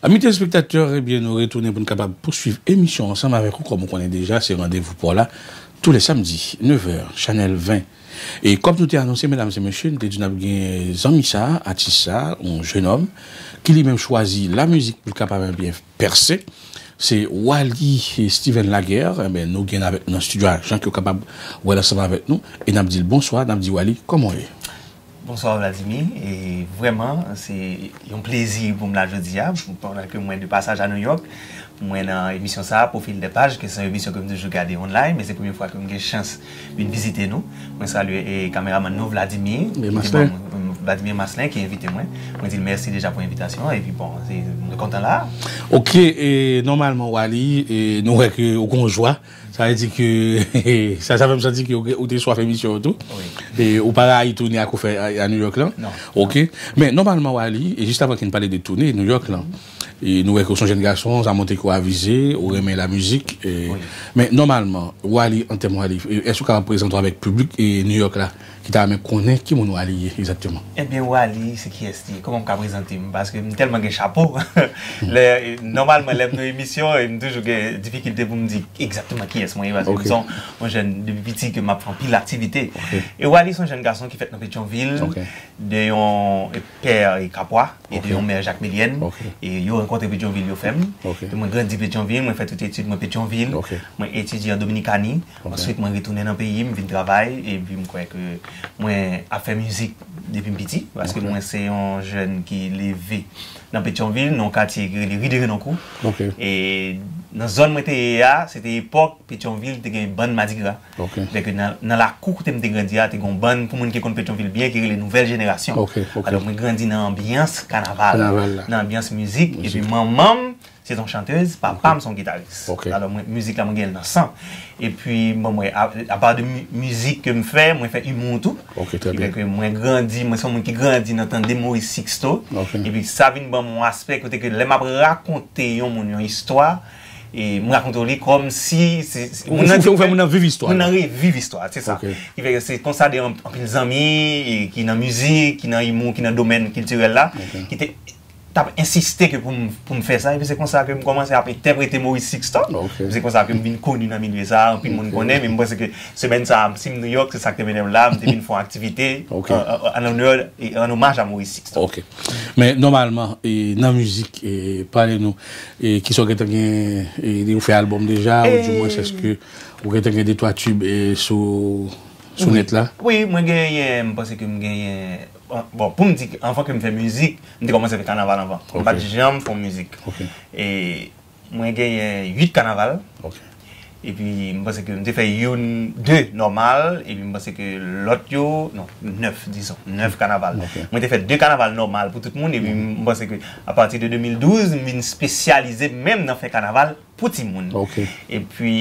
Ami telespektatè, ebyen, nou retounen pou n kapab pouswiv emisyon ansanm avèk ou. Kòm ou konnen deja, se randevou pa w la, tou lè samdi, nevè, chanèl ven. E kòm nou te anonse, medam e mesye, nou te di n ap gen zanmi sa, atis sa, yon jennonm, ki li menm chwazi lamizik pou l kapab, ebyen, pèse. Se Wally Steven Laguerre, ebyen, nou gen avèk nou nan estidyo a, jan ke w kapab wè l ansanm avèk nou, e n ap di l bonswa, n ap di Wally, kòman w ye? Bonswa Vladimir, e vrèman, se yon plezi pou m la jodi a, pandan ke mwen de pasaj a New York, mwen nan emisyon sa a, Profil des Pages, ke se yon emisyon ke m toujou gade online, men se premye fwa ke m gen chans vin vizite nou. Mwen salye e kameramann nou, Vladimir, Vladimir Maslin ki envite mwen. Mwen di l mèsi deja pou envitasyon an, epi bon, mwen kontan la. Ok, e nòmalman, Wally, e nou wè ke ou gen yon jwa. Sa vle di ke sa, sa fè m santi ke ou te swaf emisyon an tou. E ou pa rayi toune a ke w fè a New York lan. Ok. Men nòmalman, Wally, e jis avan ke n pale de toune New York lan, e nou wè ke w se yon jèn gason, sa montre ke w avize, ou renmen lamizik. Men nòmalman, Wally, an tèm Wally, èske ou kapab prezante w avèk piblik e New York la ki ta renmen konnen ki moun Wally ye egzakteman? Ebyen, Wally, se kiyès li ye? Kòman m ka prezante m? Paske m tèlman gen chapo. Nòmalman, lè m nan emisyon, m toujou gen difikilte pou m di egzakteman kiyès mwen ye, paske m se yon jèn depi piti ke m ap fè anpil aktivite. E Wally se yon jèn gason ki fèt nan Petyonvil, de yon pè kapwa e de yon mè jakmelyèn. E yo rankontre Petyonvil, yo fè m. Mwen grandi Petyonvil, mwen fè tout etid mwen Petyonvil. Mwen etidye an Dominikani. Answit, mwen retounen nan peyi m, vin travay, epi m kwè ke mwen ap fè mizik depi m piti, paske mwen se yon jèn ki leve nan Petyonvil, nan yon katye ki rele Ri de Renonkou. E nan zòn mwen te ye a, se te epòk Petyonvil te gen bann madigra. Fè ke nan, nan lakou kote m te grandi a, te gen yon bann, pou moun ki konn Petyonvil byen, ki rele Nouvèl Jenerasyon. Alò, mwen grandi nan anbyans kanaval, nan anbyans mizik, epi manman m, se te yon chantèz, papa m se yon gitaris. Alò, mwen, mizik la, mwen gen l nan san. Epi, bon, mwen, apa de mizik ke m fè, mwen fè imou tou. Ki fè ke mwen grandi, mwen se yon moun ki grandi nan tande Maurice Sixto. Epi sa vin ban m yon aspè kote ke lè m ap rakonte yon moun yon istwa, e m rakonte w li kòmsi se, se, moun nan di, ou fè moun nan viv istwa. Moun nan reviv istwa, se sa. Ki fè ke se konsa de anpil zanmi ki nan mizik, ki nan imou, ki nan domèn kiltirèl la, ki te t ap ensiste ke pou m, pou m fè sa, epi se konsa ke m kòmanse ap entèprete Maurice Sixto. Se konsa ke m vin koni nan milye sa a, anpil moun konnen, men m panse ke semèn sa a, si m New York, se sa k te mennen m la, m te vin fè yon aktivite an, an, an onè e an omaj a Maurice Sixto. Ok. Men nòmalman, e, nan mizik, e, pale nou, e, kisa w gentan gen, e, ou fè albòm deja, ou di mwen, èske ou gentan gen de twa tube, e, sou, sou nèt la? Wi, mwen genyen, m panse ke m genyen Bon, pou m di, anvan ke m fè mizik, m te kòmanse fè kanaval anvan. M pa t janm fè mizik. E mwen genyen uit kanaval. Epi m panse ke m te fè youn, de nòmal, epi m panse ke lòt yo, non, nèf, dizon, nèf kanaval. Mwen te fè de kanaval nòmal pou tout moun, epi m panse ke apati de de mil douz, m vin espesyalize menm nan fè kanaval pou timoun. Epi,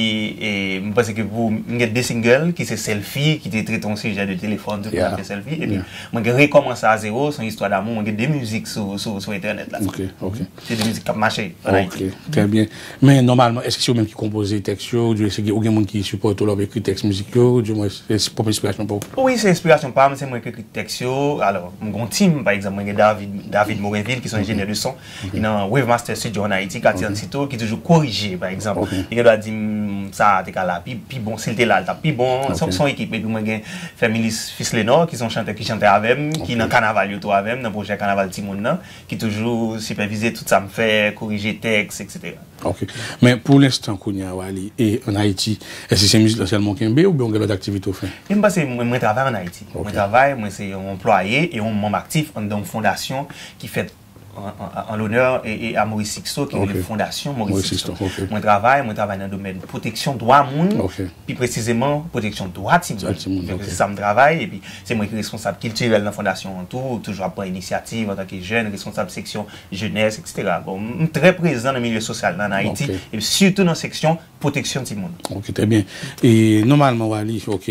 e, m panse ke pou, m gen de single, ki se Selfie, ki te trete yon sijè de telefòn, tout moun ap fè selfie. Epi, mwen gen Rekòmanse a Zewo, se yon istwa damou, mwen gen de mizik sou, sou, sou entènèt la. Se de mizik k ap mache an Ayiti. Trè byen. Men nòmalman, èske se ou menm ki konpoze tèks yo, oubyen se gen, ou gen moun ki sipòte w lè w ap ekri tèks mizik yo, oubyen se pwòp enspirasyon pa w? Wi, se enspirasyon pa m, se mwen ki ekri tèks yo. Alò, m gen yon team, pa egzanp, mwen gen David, David Morinville, ki se yon enjenyè de son, ki nan Wavemaster Studio an Ayiti, katye Ann Sito, ki toujou korije, pa egzanp. Li gen dwa di m, "Sa a te ka la pi, pi bon, si l te la, l t ap pi bon." Se, se yon ekip. Epi mwen gen Fermilis Fils Lenor, ki se yon chantè ki chante avè m, ki nan kanaval yo tou avè m, nan pwojè kanaval timoun nan, ki toujou sipèvize tout sa m fè, korije tèks, etsetera. Ok. Men pou lenstan, kounye a, Wally, e ann Ayiti, èske se mizik la sèlman w kenbe oubyen w gen lòt aktivite w fè? E m panse mwen, mwen travay ann Ayiti. Mwen travay, mwen se yon anplwaye e yon manm aktif anndan yon fondasyon ki fèt an, an, an lonè e, e a Maurice Sixto, ki rele Fondasyon Maurice Sixto. Mwen travay, mwen travay nan domèn pwoteksyon dwa moun, pi presizeman, pwoteksyon dwa timoun. Donk, se sa m travay, epi se mwen ki responsab kiltirèl nan fondasyon an tou, toujou ap pran inisyativ antanke jèn, responsab seksyon jenès, etsetera. Bon, m, m trè prezan nan milye sosyal lan ann Ayiti, e sitou nan seksyon pwoteksyon timoun. Ok, trè byen. E nòmalman, Wally, ok,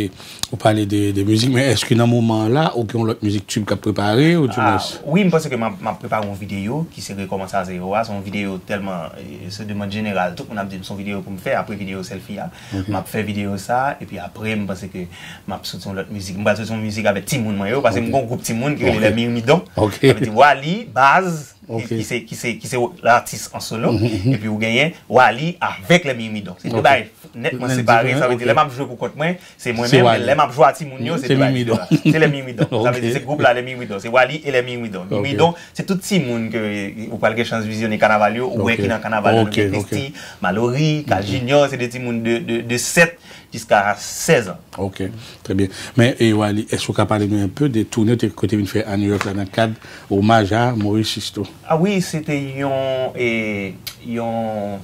ou pale de, de mizik, men èske nan moman an la, ou gen yon lòt mizik tube k ap prepare, ou di mwens? Wi, m panse ke m ap, m ap prepare yon videyo ki se Rekòmanse a Zewo a. Se yon videyo tèlman, e, se demann jeneral. Tout moun ap di m se yon videyo pou m fè apre videyo Selfie a. M ap fè videyo sa a, epi apre, m panse ke m ap soti yon lòt mizik. M pral soti yon mizik avèk timoun mwen yo, paske m gen yon gwoup timoun ki rele Les Mirmidons. Sa vle di Wally, baz, ki, ki se, ki se, ki se latis an solo, epi ou genyen Wally avèk Les Mirmidons. Se de bagay nètman separe, sa vle di lè m ap jwe pou kont mwen, se mwen menm, men lè m ap jwe a timoun yo, se de bagay diferan. Se Les Mirmidons. Sa vle di se gwoup la, Les Mirmidons. Se Wally e Les Mirmidons. Mirmidons, se tout timoun ke ou pral gen chans vizyonnen kanaval yo, ou wè ki nan kanaval yo, nou gen Christy, Malory, Carl Junior, se de timoun de, de, de sèt jiska sèz an. Ok, trè byen. Men, e, Wally, èske ou ka pale nou enpe de toune ou te, ke w te vin fè a New York la nan kad omaj a Maurice Sixto? A wi, se te yon, e, yon,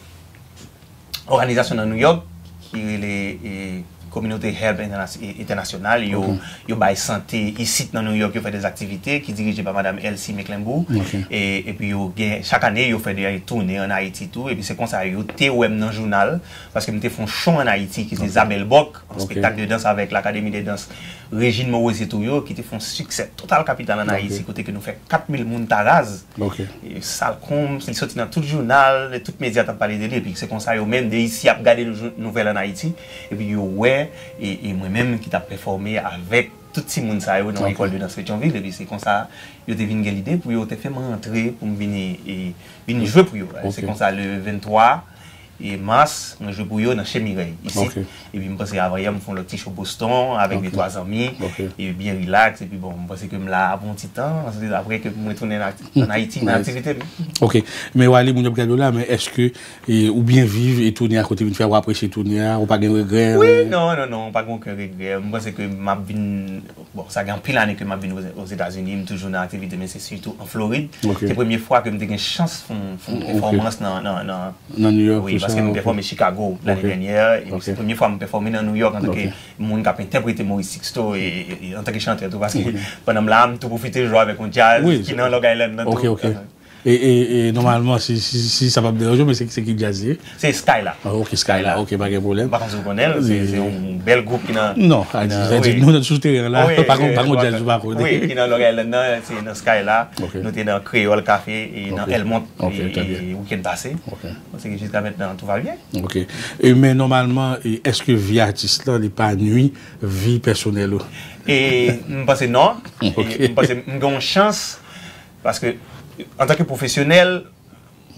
òganizasyon nan New York ki rele, e, Community Health Interna-, e, International. Yo, yo bay sante isit nan New York, yo fè de aktivite ki dirije pa Madam Elsie Mecklenburg. E, epi yo gen, chak ane, yo fè de tounen ann Ayiti tou. Epi se konsa yo te wè m nan jounal, paske m te fè yon show ann Ayiti ki se Zabèl Bòk, yon spektak de dans avèk l'Académie de Danse Régine Moreau-Zétourio, ki te fè yon siksè total kapital ann Ayiti, kote ke nou fè kat mil moun ta raz. E sal konm, li soti nan tout jounal, tout medya t ap pale de li, epi se konsa yo menm de isi ap gade nou-, nouvèl ann Ayiti, epi yo wè, e, e mwen menm ki t ap pèfòme avèk tout timoun sa yo nan yon ekòl de dans Petyonvil, epi se konsa yo te vin gen lide pou yo te fè m rantre pou m vini, e, vin jwe pou yo. Se konsa le venntwa e mas, mwen jwe pou yo nan Che Mirèy, isit. Epi m panse avan yè, m fè yon lòt ti show Boston avèk de twa zanmi, e byen rilaks, epi bon, m panse ke m la pou yon ti tan, answit apre ke m retounen an Ak-, ann Ayiti nan aktivite m. Ok. Men Wally, moun yo ap gade w la, men èske, e, ou byen viv e tounen a kote vin fè, ou apresye tounen a, ou pa gen regrè? Wi, non, non, non, pa gen okenn regrè. M panse ke m ap vin Bon, sa gen anpil ane ke m ap vin Ozetazini, m toujou nan aktivite, men se sitou an Florid. Se premye fwa ke m te gen chans fè yon, fè yon pèfòmans nan, nan, nan, nan New York, wi, paske m pèfòme Chicago lane dènyè, e se premye fwa m pèfòme nan New York antanke moun k ap entèprete Maurice Sixto, e, e, e antanke chantè tou, paske pandan m la, m tou pwofite jwe avèk yon djaz ki nan Long Island nan tou. E, e, e nòmalman, si, si, si sa p ap deranje w, men se, se ki djaz li ye? Se Skyla. Ah, ok, Skyla, ok, pa gen pwoblèm. M pa konn si w konnen l, se, se yon bèl gwoup ki nan, non, ki nan, sa di, wi, nou nan sou teren an la, wi, pa konn, wi, pa konn djaz ou pa konnen. Wi, ki nan Long Island nan, se nan Skyla. Nou te nan Kreyòl Cafe e nan Elmont, e, e, wikenn pase. Bon, se ke jiska mentnan, tout va bien. Ok. E, men nòmalman, e, èske vi atis lan, li pa nui vi pèsonèl ou? E, m panse non. E, m panse m gen yon chans Paske, antanke pwofesyonèl,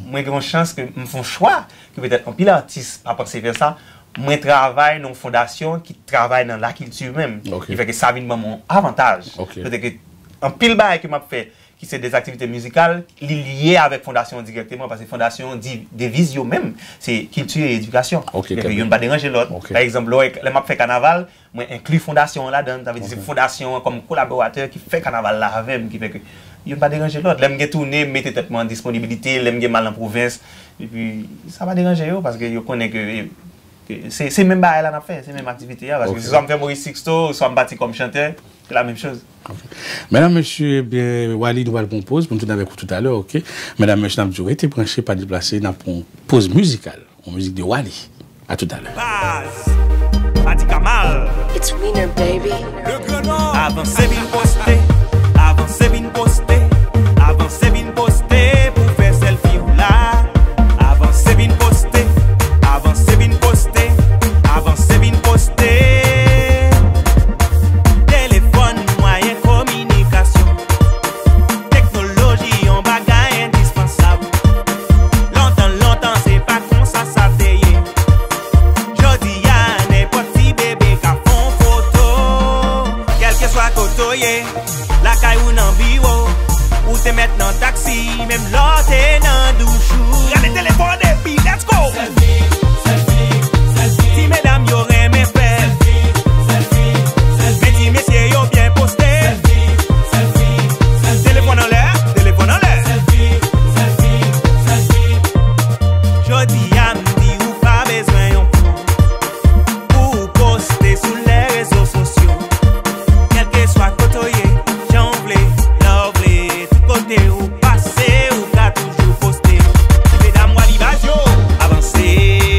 mwen gen yon chans ke m fè yon chwa ke petèt anpil atis pa panse fè sa. Mwen travay nan yon fondasyon ki travay nan lakilti menm. Ki fè ke sa vin ban mwen yon avantaj. Petèt ke anpil bagay ke m ap fè, ki se de aktivite mizikal, li lye avèk fondasyon an dirèkteman, paske fondasyon an di, deviz yo menm, se kilti e edikasyon. Donk, youn pa deranje lòt. Pa egzanp, lè w wè, lè m ap fè kanaval, mwen enkli fondasyon an ladan l, sa vle di se fondasyon an kòm kolaboratè ki fè kanaval la avè m, ki fè ke youn pa deranje lòt. Lè m gen toune, m mete tèt mwen an disponibilite, lè m gen m al nan pwovens, epi sa pa deranje yo, paske yo konnen ke, ke se, se menm bagay la n ap fè, se menm aktivite a, paske se swa m fè Maurice Sixto, swa m pati kòm chantè, se la menm choz. Medam, mesye, ebyen, Wally, nou pral pran yon poz pou n tounen avèk ou toutalè, ok? Medam, mesye, n ap di w rete branche, pa deplase, n ap pran yon poz mizikal. Yon mizik de Wally. A toutalè. Baz, Madi Kamal. It's Wiener, baby. Le Grand Nord. Avanse vin poste, avanse vin poste, avanse vin poste pou fè sèlfi w la. Avanse vin poste, avanse vin poste, avanse vin poste. Telefòn, mwayen kominikasyon. Teknoloji, yon bagay endispansab. Lontan, lontan, se pa konsa sa te ye. Jodi a, nenpòt ti bebe ka fè yon foto. Kèlkeswa kote w ye, lakay ou nan biwo, ou te mèt nan taksi, menm lè w te nan douch ou. Rele telefòn epi let's go! Sèlfi, sèlfi, sèlfi. Ti medam yo renmen fè. Sèlfi, sèlfi, sèlfi. Men ti mesye yo byen poste. Sèlfi, sèlfi, sèlfi. Telefòn anlè, telefòn anlè. Sèlfi, sèlfi, sèlfi. Jodi a, m di ou pa bezwen yon fon pou w poste sou lè rezo sosyo. Kèlkeswa kote w ye, jan w vle, lè w vle, tout kote ou pase, ou ka toujou poste. Ti medam, Wally Baz yo, avanse.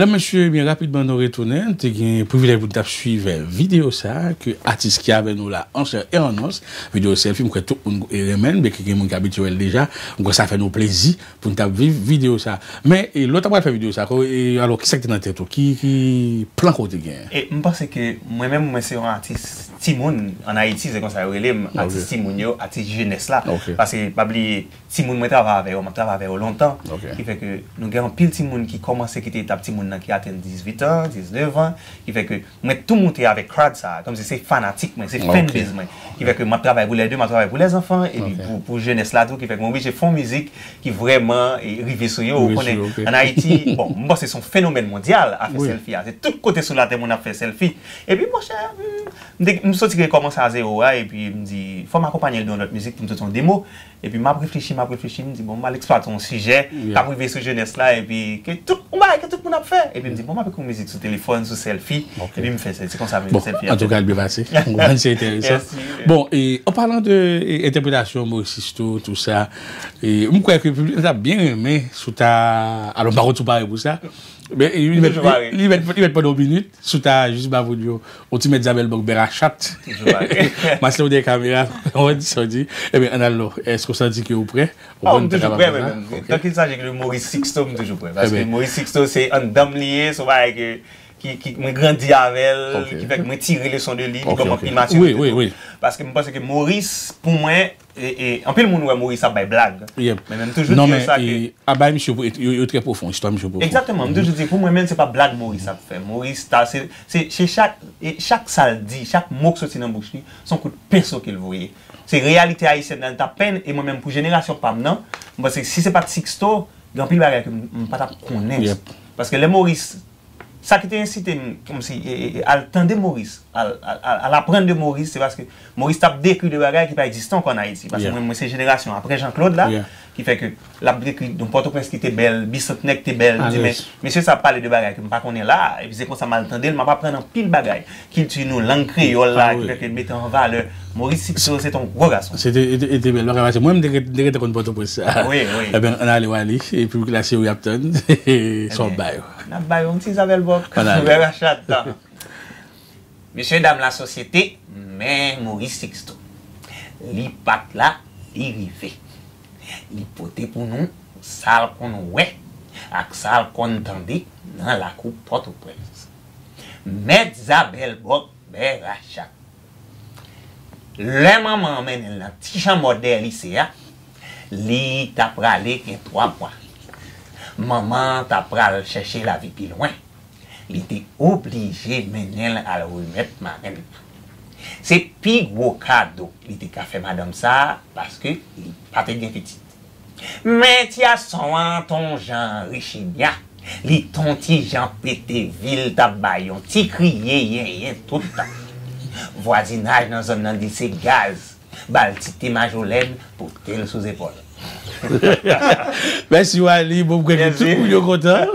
Medam, mesye, byen rapidman nou retounen. Te gen privilèj pou n t ap swiv videyo sa a ke atis ki avè nou la, an chè e an os. Videyo sèlfi, m kwè tout moun e renmen l, byenke gen moun ki abitye wè l deja. M kwè sa fè nou plezi pou n t ap viv videyo sa a. Men, e, lè w t ap pral fè videyo sa a, ko-, e, alò, kisa ki te nan tèt ou? Ki, ki plan ke w te genyen? E m panse ke mwen menm, mwen se yon atis timoun. Ann Ayiti, se konsa yo rele m, atis timoun yo, atis jenès la. Paske, pa bliye, timoun mwen travay avè yo, m ap travay avè yo lontan. Ki fè ke nou gen anpil timoun ki kòmanse kite etap timoun nan ki atenn dizuit an, diznèf an. Ki fè ke mwen tou moute avèk crowd sa, kòmsi se fanatik mwen, se fanbase mwen. Ki fè ke m ap travay pou lè de, m ap travay pou lèzanfan, epi pou, pou jenès la tou, ki fè ke mwen oblije fè yon mizik ki vrèman, e, rive sou yo. Ou konnen, ann Ayiti, bon, m panse se yon fenomèn mondyal, afè sèlfi a. Se tout kote sou latè moun ap fè sèlfi. Epi, monchè, m, m te, m soti rekòmanse a zewo a, epi m di, fò m akonpanye l de yon lòt mizik pou m sot yon demo. Epi m ap reflechi, m ap reflechi, m di, bon, m al eksplwate yon sijè k ap rive sou jenès la, epi ke tout, yon bagay ke tout moun ap fè. Epi m di, bon, m ap ekri yon mizik sou telefòn, sou sèlfi, epi m fè sa. Se konsa m ekri sèlfi a fèt. Antouka, l byen pase. Ou konprann, se enteresan. Bon, e, an palan de, e, entèpretasyon, Maurice Sixto, tou sa, e, m kwè ke piblik la t ap byen renmen si w ta, alò, m pa konn si w pare pou sa, men, e, li mèt, li mèt, li mèt pandan yon minit, si w ta jis ba moun yo yon ti Mèt Zabèlbòk Bèrachat. Toujou pare. Maslè w dèyè kamera, w di sa w di. Ebyen, ann al non. Èske w santi ke w prè? Ou konn ta kapab fè sa? Tant qu'il s'agit de Maurice Sixto, m toujou prè. Paske Maurice Sixto, se anndan m li ye, se yon bagay ke, ki, ki, mwen grandi avè l, ki fè ke mwen tire leson de li, li ban m anpil matirite tou. Paske m panse ke Maurice, pou mwen, e, e, anpil moun wè Maurice ap bay blag. Men, men m toujou di yo sa ke a bay misye, yo, yo trè pwofon, istwa misye pwofon. Egzakteman, m toujou di, pou mwen menm, se pa blag Maurice ap fè. Maurice, ta, se, se, se chak, e chak sa l di, chak mo k soti nan bouch li, se yon kout penso ke l voye. Se reyalite ayisyèn nan l t ap penn, e mwen menm, pou jenerasyon pa m nan, m panse si se pa t Sixto, gen anpil bagay ke m, m pa t ap konnen. Paske lè Maurice, sa ki te ensite m, kòmsi, e, e, e, al tande Maurice, al, al, al, al aprann de Maurice, se paske Maurice t ap dekri de bagay ki pa egziste ankò ann Ayiti. Paske mwen, mwen se jenerasyon apre Jean Claude la, ki fè ke l ap dekri yon Pòtoprens ki te bèl, Bisantnè ki te bèl. M di, men, mesye sa ap pale de bagay ke m pa konnen la, epi se konsa m al tande l, m ap aprann anpil bagay. Kilti nou, lang kreyòl la, ki fè ke l mete an valè. Maurice Sixto, se te yon gwo gason. Se te, te, te bèl bagay, paske mwen, m te ret-, te rete konn Pòtoprens sa. Wi, wi. Ebyen, ann ale, Wally, e piblik la, se yo y ap tann. Sa w ap ba yo? N ap ba yo yon ti Zabèlbòk. Ann ale. Bèrachat. Mesye dam lasosyete, men Maurice Sixto. Li pa t la, li rive. Li pote pou nou sa l konn wè ak sa l konn tande nan lakou Pòtoprens. Mèt Zabèlbòk Bèrachat. Lè manman an mennen l nan ti chanm dèyè lise a, li ta prale gen twa mwa. Manman an ta pral chèche lavi pi lwen. Li te oblije mennen l al remèt marenn nan. Se pi gwo kado li te ka fè madanm sa a, paske li pa te gen pitit. Men ti gason an t on jan richinya, li t on ti jan pete vi, l t ap bay yon ti kriye yenyen tout tan. Vwazinaj nan zòn nan di se gaz, ba l ti te majolèn, pote l sou zepòl. Mèsi, Wally. Bon, m kwè ke tout moun yo kontan.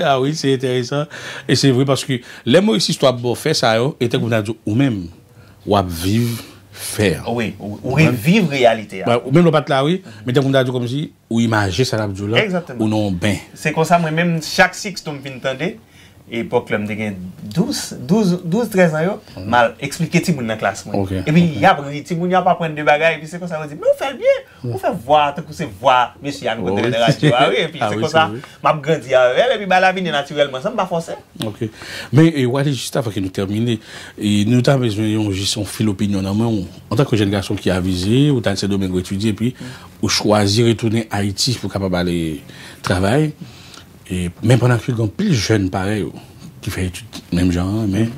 A wi, se enteresan. E se vre paske lè Maurice Sixto ap ba w fè sa yo, e tankou m ta di w, ou menm, w ap viv fè an. Wi, ou, ou reviv reyalite a. Ou menm lè w pa t la, wi, men tankou m ta di w kòmsi ou imaje sa l ap di w la, ou nan yon ben. Se konsa, mwen menm, chak Sixto m fin tande, epòk lè m te gen douz, douz, douz, trèz an yo, m al eksplike timoun nan klas mwen. Epi y ap ri, timoun yo ap aprann de bagay, epi se konsa yo di, men ou fè l byen, ou fè vwa a tankou se vwa mesye a nou konn tande nan radyo a, wi, epi se konsa m ap grandi avè l, epi bagay la vini natirèlman, san m pa fòse. Ok. Men, e, Wally, jis avan ke nou tèmine, e, nou ta bezwen yon, jis yon fil opinyon nan men w. Antanke jèn gason ki avize, ou t al Sendomeng, ou etidye, epi ou chwazi retounen Ayiti pou w kapab ale travay. E, men pandan ke gen anpil jèn parèy ou ki fè etid menm jan an, men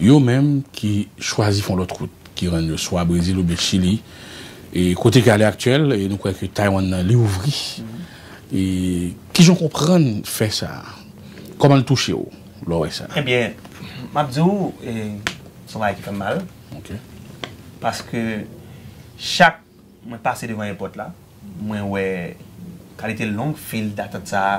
yo menm ki chwazi fè yon lòt wout, ki rann yo swa Brezil oubyen Chili. E kote ke ale aktyèl, e nou kwè ke Taiwan nan li ouvri. E kijan w konprann fè sa a? Kòman l touche w lè w wè sa? Ebyen, m ap di w, e, se yon bagay ki fè m mal. Ok. Paske chak mwen pase devan èpòt la, mwen wè kalite long fil datant sa a,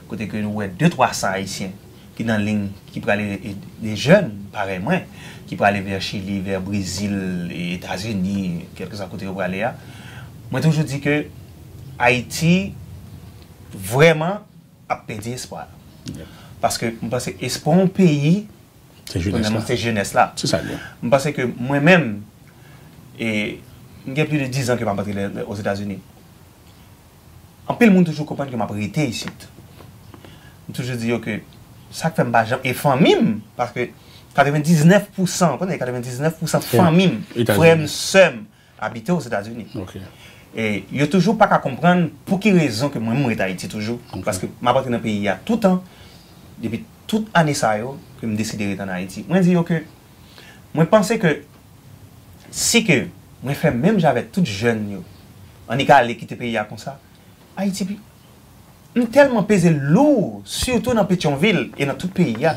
kote ke nou wè de twa san Ayisyen ki nan liy, ki prale, e, de jèn parèy mwen, ki prale vè Chili, vè Brezil, e, Etazini, kèlkeswa kote yo prale a. Mwen toujou di ke Ayiti vrèman ap pèdi espwa l. Paske m panse espwa yon peyi, se jenès la. Se jenès la. M panse ke mwen menm, e, m gen plis de diz an ke m ap antre Ozetazini. Anpil moun toujou konprann ke m ap rete isit. M toujou di yo ke sa k fè m pa janm, e fanmi m, paske katrevendiznèf pousan, konnen katrevendiznèf pousan fanmi m, frè m, sè m, abite Ozetazini. E yo toujou pa ka konprann pou ki rezon ke mwen m ret Ayiti toujou. Paske m ap antre nan peyi a toutan, depi tout ane sa yo, ke m deside ret ann Ayiti. Mwen di yo ke, mwen panse ke si ke mwen fè menm jan avèk tout jèn yo, annik ale kite peyi a konsa, Ayiti pi, m tèlman peze lou, sitou nan Petyonvil e nan tout peyi a.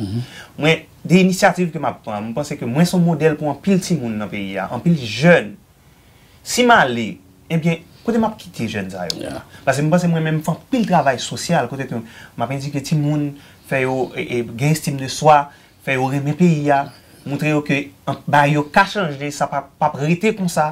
Mwen, de inisyativ ke m ap pran, m panse ke mwen se yon modèl pou anpil timoun nan peyi a, anpil jèn. Si m ale, ebyen, kote m ap kite jèn sa yo? Paske m panse mwen menm m fè anpil travay sosyal, kote ke m ap edike timoun, fè yo e, e, gen estim de swa, fè yo renmen peyi a, montre yo ke an, bagay yo ka chanje, sa p ap, p ap rete konsa.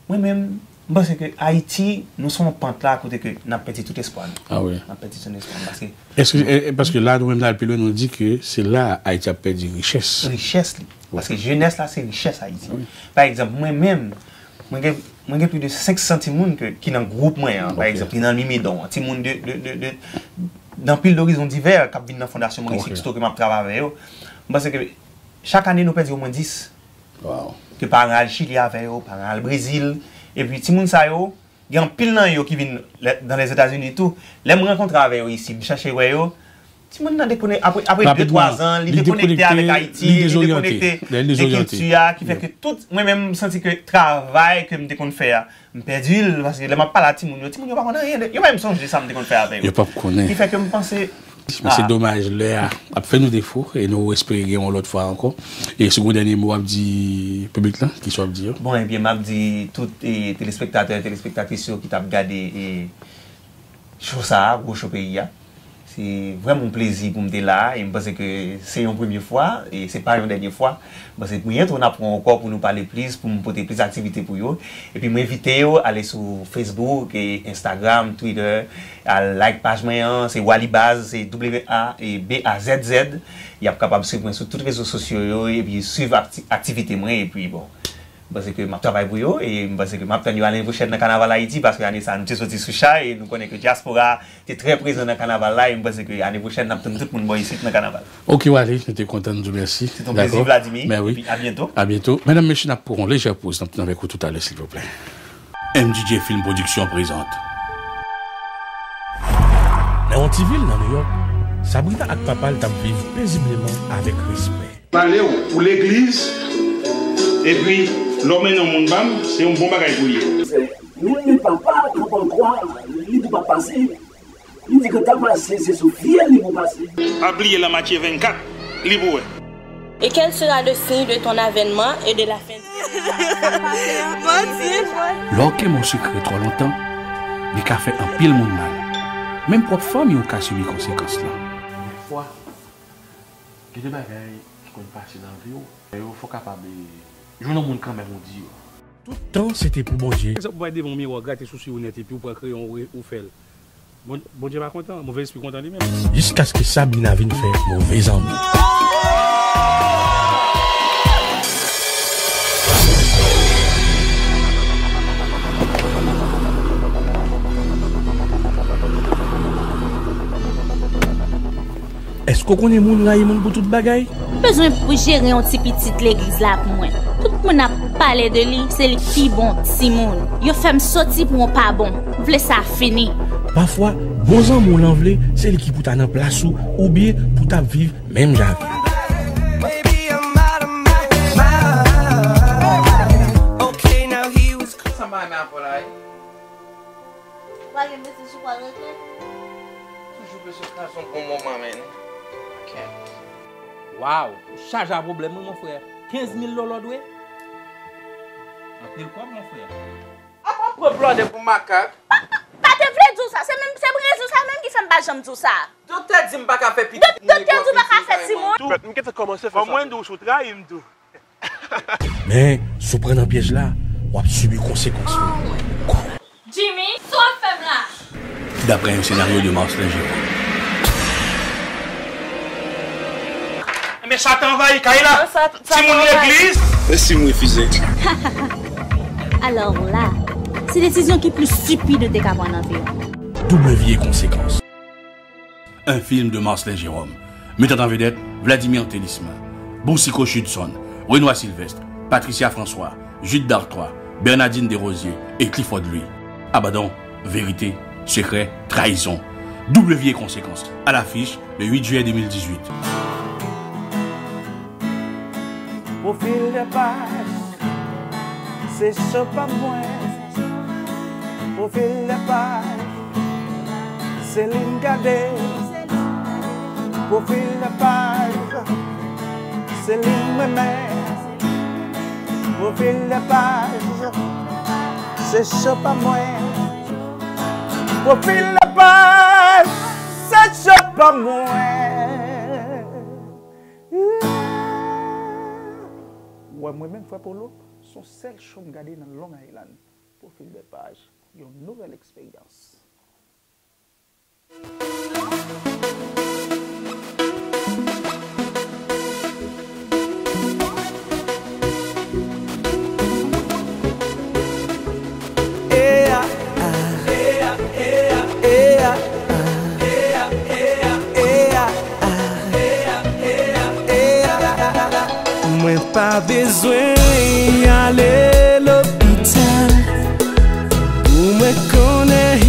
Mwen menm, m panse ke Ayiti, nou sou yon pant la kote ke n ap pèdi tout espwa nou. N ap pèdi tout espwa nou, paske Èske, e, e, paske la, nou menm, n al pi lwen, nou di ke se la Ayiti ap pèdi richès. Richès li. Paske jenès la, se richès Ayiti. Pa egzanp, mwen menm, mwen gen, mwen gen plis de senk san timoun ke, ki nan gwoup mwen an, pa egzanp, ki nan Limedon an, timoun de, de, de, de, nan pil de orizon divè k ap vin nan Fondasyon Maurice Sixto ke m ap travay avè yo. M panse ke chak ane, nou pèdi omwen dis. Ke paran al Chili avè yo, paran al Brezil. Epi, timoun sa yo, gen anpil nan yo ki vin lè, dans les États-Unis tou. Lè m rankontre avè yo isi, m chèche wè yo, timoun nan dekonekte, apre, apre de, twa zan, li dekonekte avèk Ayiti, li dekonekte de kilti a, ki fè ke tout, mwen menm, m santi ke travay ke m te konn fè a, m pèdi l, paske lè m ap pale a timoun yo, timoun yo pa konn anyen de, yo pa menm sonje sa m te konn fè avè yo. Yo p ap konnen. Ki fè ke m panse, Men se domaj, lè a ap fè nou defo e nou espere gen yon lòt fwa ankò. E si w gen yon dènye mo w ap di piblik la, kisa w ap di yo? Bon, ebyen, m ap di tout, e, telespektatè, telespektatris yo ki t ap gade, e, cho sa a, gwo cho peyi a. Se vrèman yon plezi pou m te la a, e m panse ke se yon premye fwa, e se pa yon dènye fwa. M panse byento n ap wè ankò pou nou pale plis, pou m pote plis aktivite pou yo. Epi m envite yo ale sou Facebook, e Instagram, Twitter, al like paj mwen an, se Wally Baz, se W A B A Z Z. Y ap kapab swiv mwen sou tout rezo sosyo yo, epi swiv akti-, aktivite mwen, epi bon. M panse ke m ap travay pou yo, e m panse ke m ap tann yo ane pwochèn nan Kanaval Ayiti, paske ane sa a nou te soti sou chay, e nou konnen ke dyaspora a te trè prezan nan kanaval la, e m panse ke ane pwochèn n ap tann tout moun bò isit nan kanaval. Ok, Wally, nou te kontan, nou di w mèsi. Se yon plezi, Vladimir, epi abyento. Abyento. Medam, mesye, n ap pran yon lejè poz, n ap tounen avèk ou toutalè, silvouplè. M D J Film Production prezante. Nan yon ti vil nan Nouyòk, Sabrina ak papa l t ap viv pezibleman avèk respè. Pale w pou legliz, epi lè w mennen yon moun ba m, se yon bon bagay pou l ye. Wi, men papa, kanpon kwa, li di p ap pase. Li di ke t ap pase, se sou fye l li pou pase. Pa bliye Lamatye vennkat, li pou wè. Et quel sera le signe de ton avènement et de la fin de... Lè w kenbe yon sekrè twò lontan, li ka fè anpil moun mal. Menm pwòp fanmi w ka sibi konsekans lan. Dèfwa, gen de bagay ki konn pase nan vi w, men yo fè w kapab, e, jwenn yon moun kanmenm ou di yo. Tout tan se te pou Bondye. Egzanp, ou bay devan yon miwa, w grate sousi w nèt epi w pran kreyon, ou, ou fè l. Bon, Bondye pa kontan, move lespri kontan li menm. Jiskaske Sabrina vin fè move zanmi. Èske w konnen moun rayi moun pou tout bagay? M bezwen pou jere yon ti pitit legliz la pou mwen. Tout moun ap pale de li, se li ki pi bon timoun. Yo fè m soti pou yon pa bon. M vle sa fini. Pafwa, bon zanmi w lan vle, se li ki pou ta nan plas ou, oubyen pou ta ap viv menm jan ak li. Sa m pa renmen avè w la, wi. Ou pa gen bezwen sou kwa rete? Toujou bezwen kraze yon bon moman, man. Kèt. Waw, ou chaje a pwoblèm wi, mon frè. Kenz mil dola w dwe? Anpil kòb, mon frè. Apa w pran blòdè pou makak? Pa, pa, pa te vle di w sa. Se menm, se rezon sa menm ki fè m pa janm di w sa. Doktè di m pa ka fè pitit. Dok-, doktè di w pa ka fè timoun. Tou, m gentan kòmanse fè sa. Fò mwen di w, si w trayi m tou. Men, si w pran nan pyèj la, w ap sibi konsekans yo. Jimmy, sa w ap fè m la? Daprè yon senaryo de Marcelin Géraud. Men Satan anvayi kay la. Timoun legliz. E si m refize? Alò la, se desizyon ki pli stipid ou te ka pran nan vi w. W Konsekans. Un film de Marcelin Jérôme, mettant en vedette Vladimir Thelisme, Boucicaut Judson, Renois Sylvestre, Patricia François, Jude Dartois, Bernadine Desrosiers et Clifford Louis. Abandon, vérité, secret, trahison. W Konsekans, à l'affiche le huit juillet deux mille dix-huit. Pwofil de paj, se cho pa mwen. Pwofil de paj, se li m gade. Pwofil de paj, se li m renmen. Pwofil de paj, se cho pa mwen. Pwofil de paj, se cho pa mwen. Ou wè mwen menm, frè Polo, se yon sèl cho m gade nan Long Island. Pwofil de paj, yon nouvèl eksperyans. Mwen pa bezwen ale lopital pou mwen konnen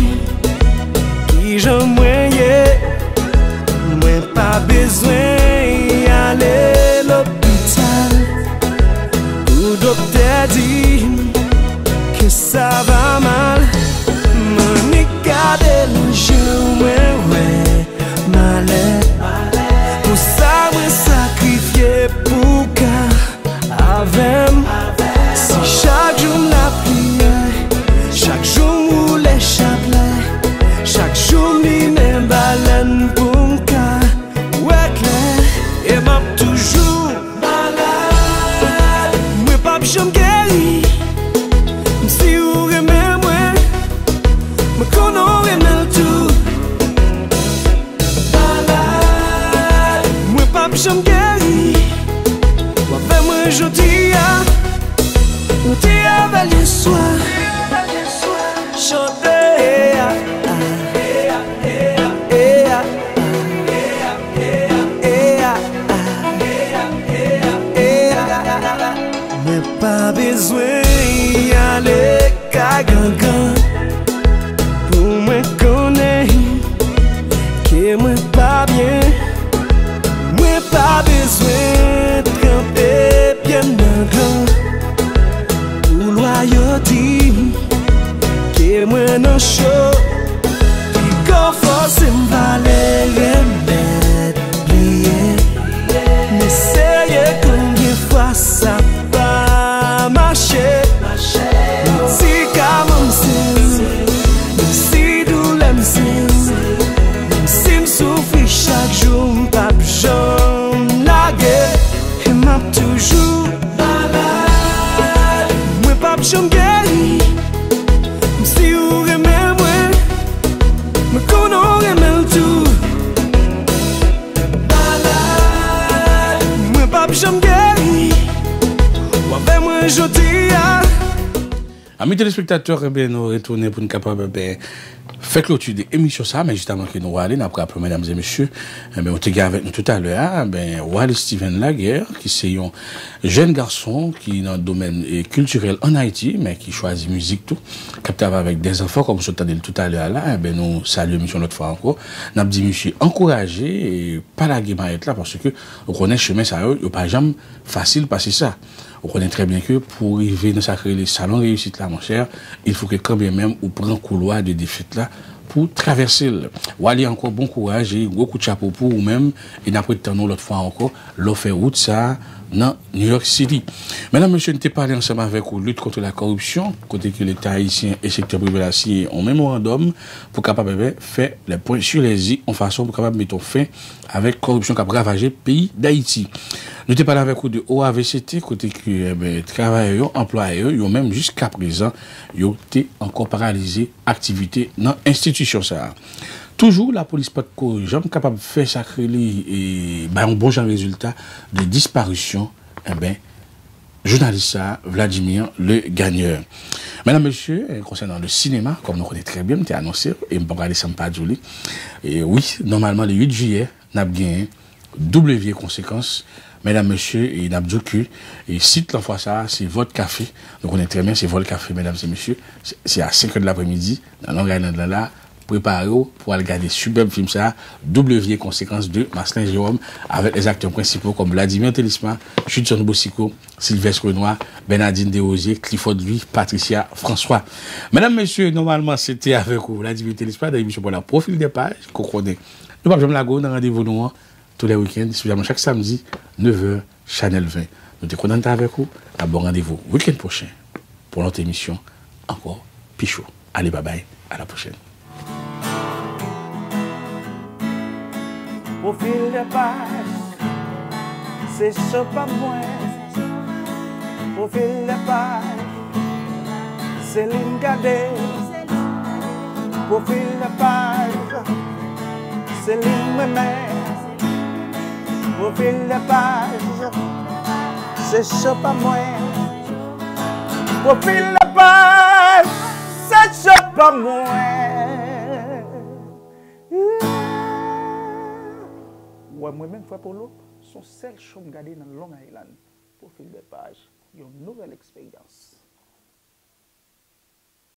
kijan mwen ye. Mwen pa bezwen ale lopital pou doktè di m ke sa va mal. M annik gade nan je w, mwen wè malè. Pou sa mwen sakrifye pou w ka avè m. Si chak jou m lapriyè, chak jou m woule chaplè, chak jou m limen balèn pou m ka wè klè, e m ap toujou malad. Mwen p ap janm geri. Si ou renmen mwen, mwen konnen w renmen l tou. Malad, mwen p ap janm geri. W avè mwen jodi a, ou te avè l yè swa. Chante. Mwen pa bezwen ale kay gangan pou mwen konnen ke mwen pa byen. Mwen pa bezwen tranpe pye m nan dlo pou lwa yo di m ke mwen nan cho. Piga w fòse m pale, remèd bliye. M eseye konbyen fwa sa pa mache. Medikaman m se ou, menm si doulè m se ou, menm si m soufri chak jou, m p ap janm lage. E m ap toujou malad. Mwen p ap janm geri. Si ou renmen mwen, mwen konnen w renmen l tou. Malad, mwen p ap janm geri. W avè mwen jodi a. Ami telespektatè, enben, nou retounen pou n kapab, enben, fè kloti de emisyon sa, men jis avan ke nou ale, n ap raple, medam e mesye, enben, ou te gen avèk nou toutalè a, enben, Waly Steven Laguerre, ki se yon jèn gason ki nan domèn, e, kiltirèl ann Ayiti, men ki chwazi mizik tou, k ap travay avèk dèzanfan, kòm ou sot tande l toutalè a la, enben, nou salye misye yon lòt fwa ankò. N ap di misye ankouraje, e pa lage mayèt la, paske ou konnen chemen sa yo, yo pa janm fasil pase sa. Ou konnen trè byen ke pou w rive nan sa k rele salon reyisit la, monchè, il fo ke kanmenm ou pran koulwa de defèt la pou w travèse l. Waly, ankò bon kouraj e gwo kout chapo pou ou menm, e n ap ret tann ou lòt fwa ankò lè w fè wout sa a nan New York City. Medam, mesye, n te pale ansanm avèk ou, lit kont la kòripsyon, kote ke Leta ayisyen e sektè prive la siyen yon memorandòm pou kapab, enben, fè les points sur les i, yon fason pou kapab mete yon fen avèk kòripsyon k ap ravaje peyi Dayiti. Nou te pale avèk ou de O A V C T, kote ke, enben, travayè yo, anplwaye yo, yo menm jiskaprezan, yo te ankò paralize aktivite nan enstitisyon sa a. Toujou, lapolis pa t ko janm kapab fè sa k rele, e, bay yon bon jan rezilta de disparisyon, enben, jounalis sa a, Vladimir Le Gagneur. Medam, mesye, e, konsènan le sinema, kòm nou konnen trè byen, m te anonse, e m p ap gade san m pa di w li. E wi, nòmalman, le uit jiyè, n ap genyen W Konsekans. Medam, mesye, e n ap di w ke, e, sit lan fwa sa a, se Vòt Kafe. Nou konnen trè byen, se Vòt Kafe, medam e mesye. Se, se a senk è de lapremidi, nan Long Island lan la. Prepare w pou al gade sibèb fim sa a, W Konsekans de Marcelin Jérôme, avèk lèzaktè prensipal kòm Vladimir Thelisma, Judson Boucicaut, Sylvestre Renoir, Bernardine Desrosiers, Clifford Louis, Patricia François. Medam, mesye, nòmalman, se te avèk ou, Vladimir Thelisma, nan emisyon pou la Profil de Paj, ke w konnen. Nou p ap janm lage w nan randevou nou an, tou lè wikenn, espesyalman chak samdi, nevè, Chanèl ven. Nou te kontan t avèk ou. N ap ba w randevou wikenn pwochen pou yon lòt emisyon ankò pi cho. Ale, babay, a la pwochèn. Pwofil de paj, se cho pa mwen. Pwofil de paj, se li m gade. Pwofil de paj, se li m renmen. Pwofil de paj, se cho pa mwen. Pwofil de paj, se cho pa mwen. Ou wè mwen menm, frè Polo, se yon sèl cho m gade nan Long Island. Pwofil de paj, yon nouvèl eksperyans.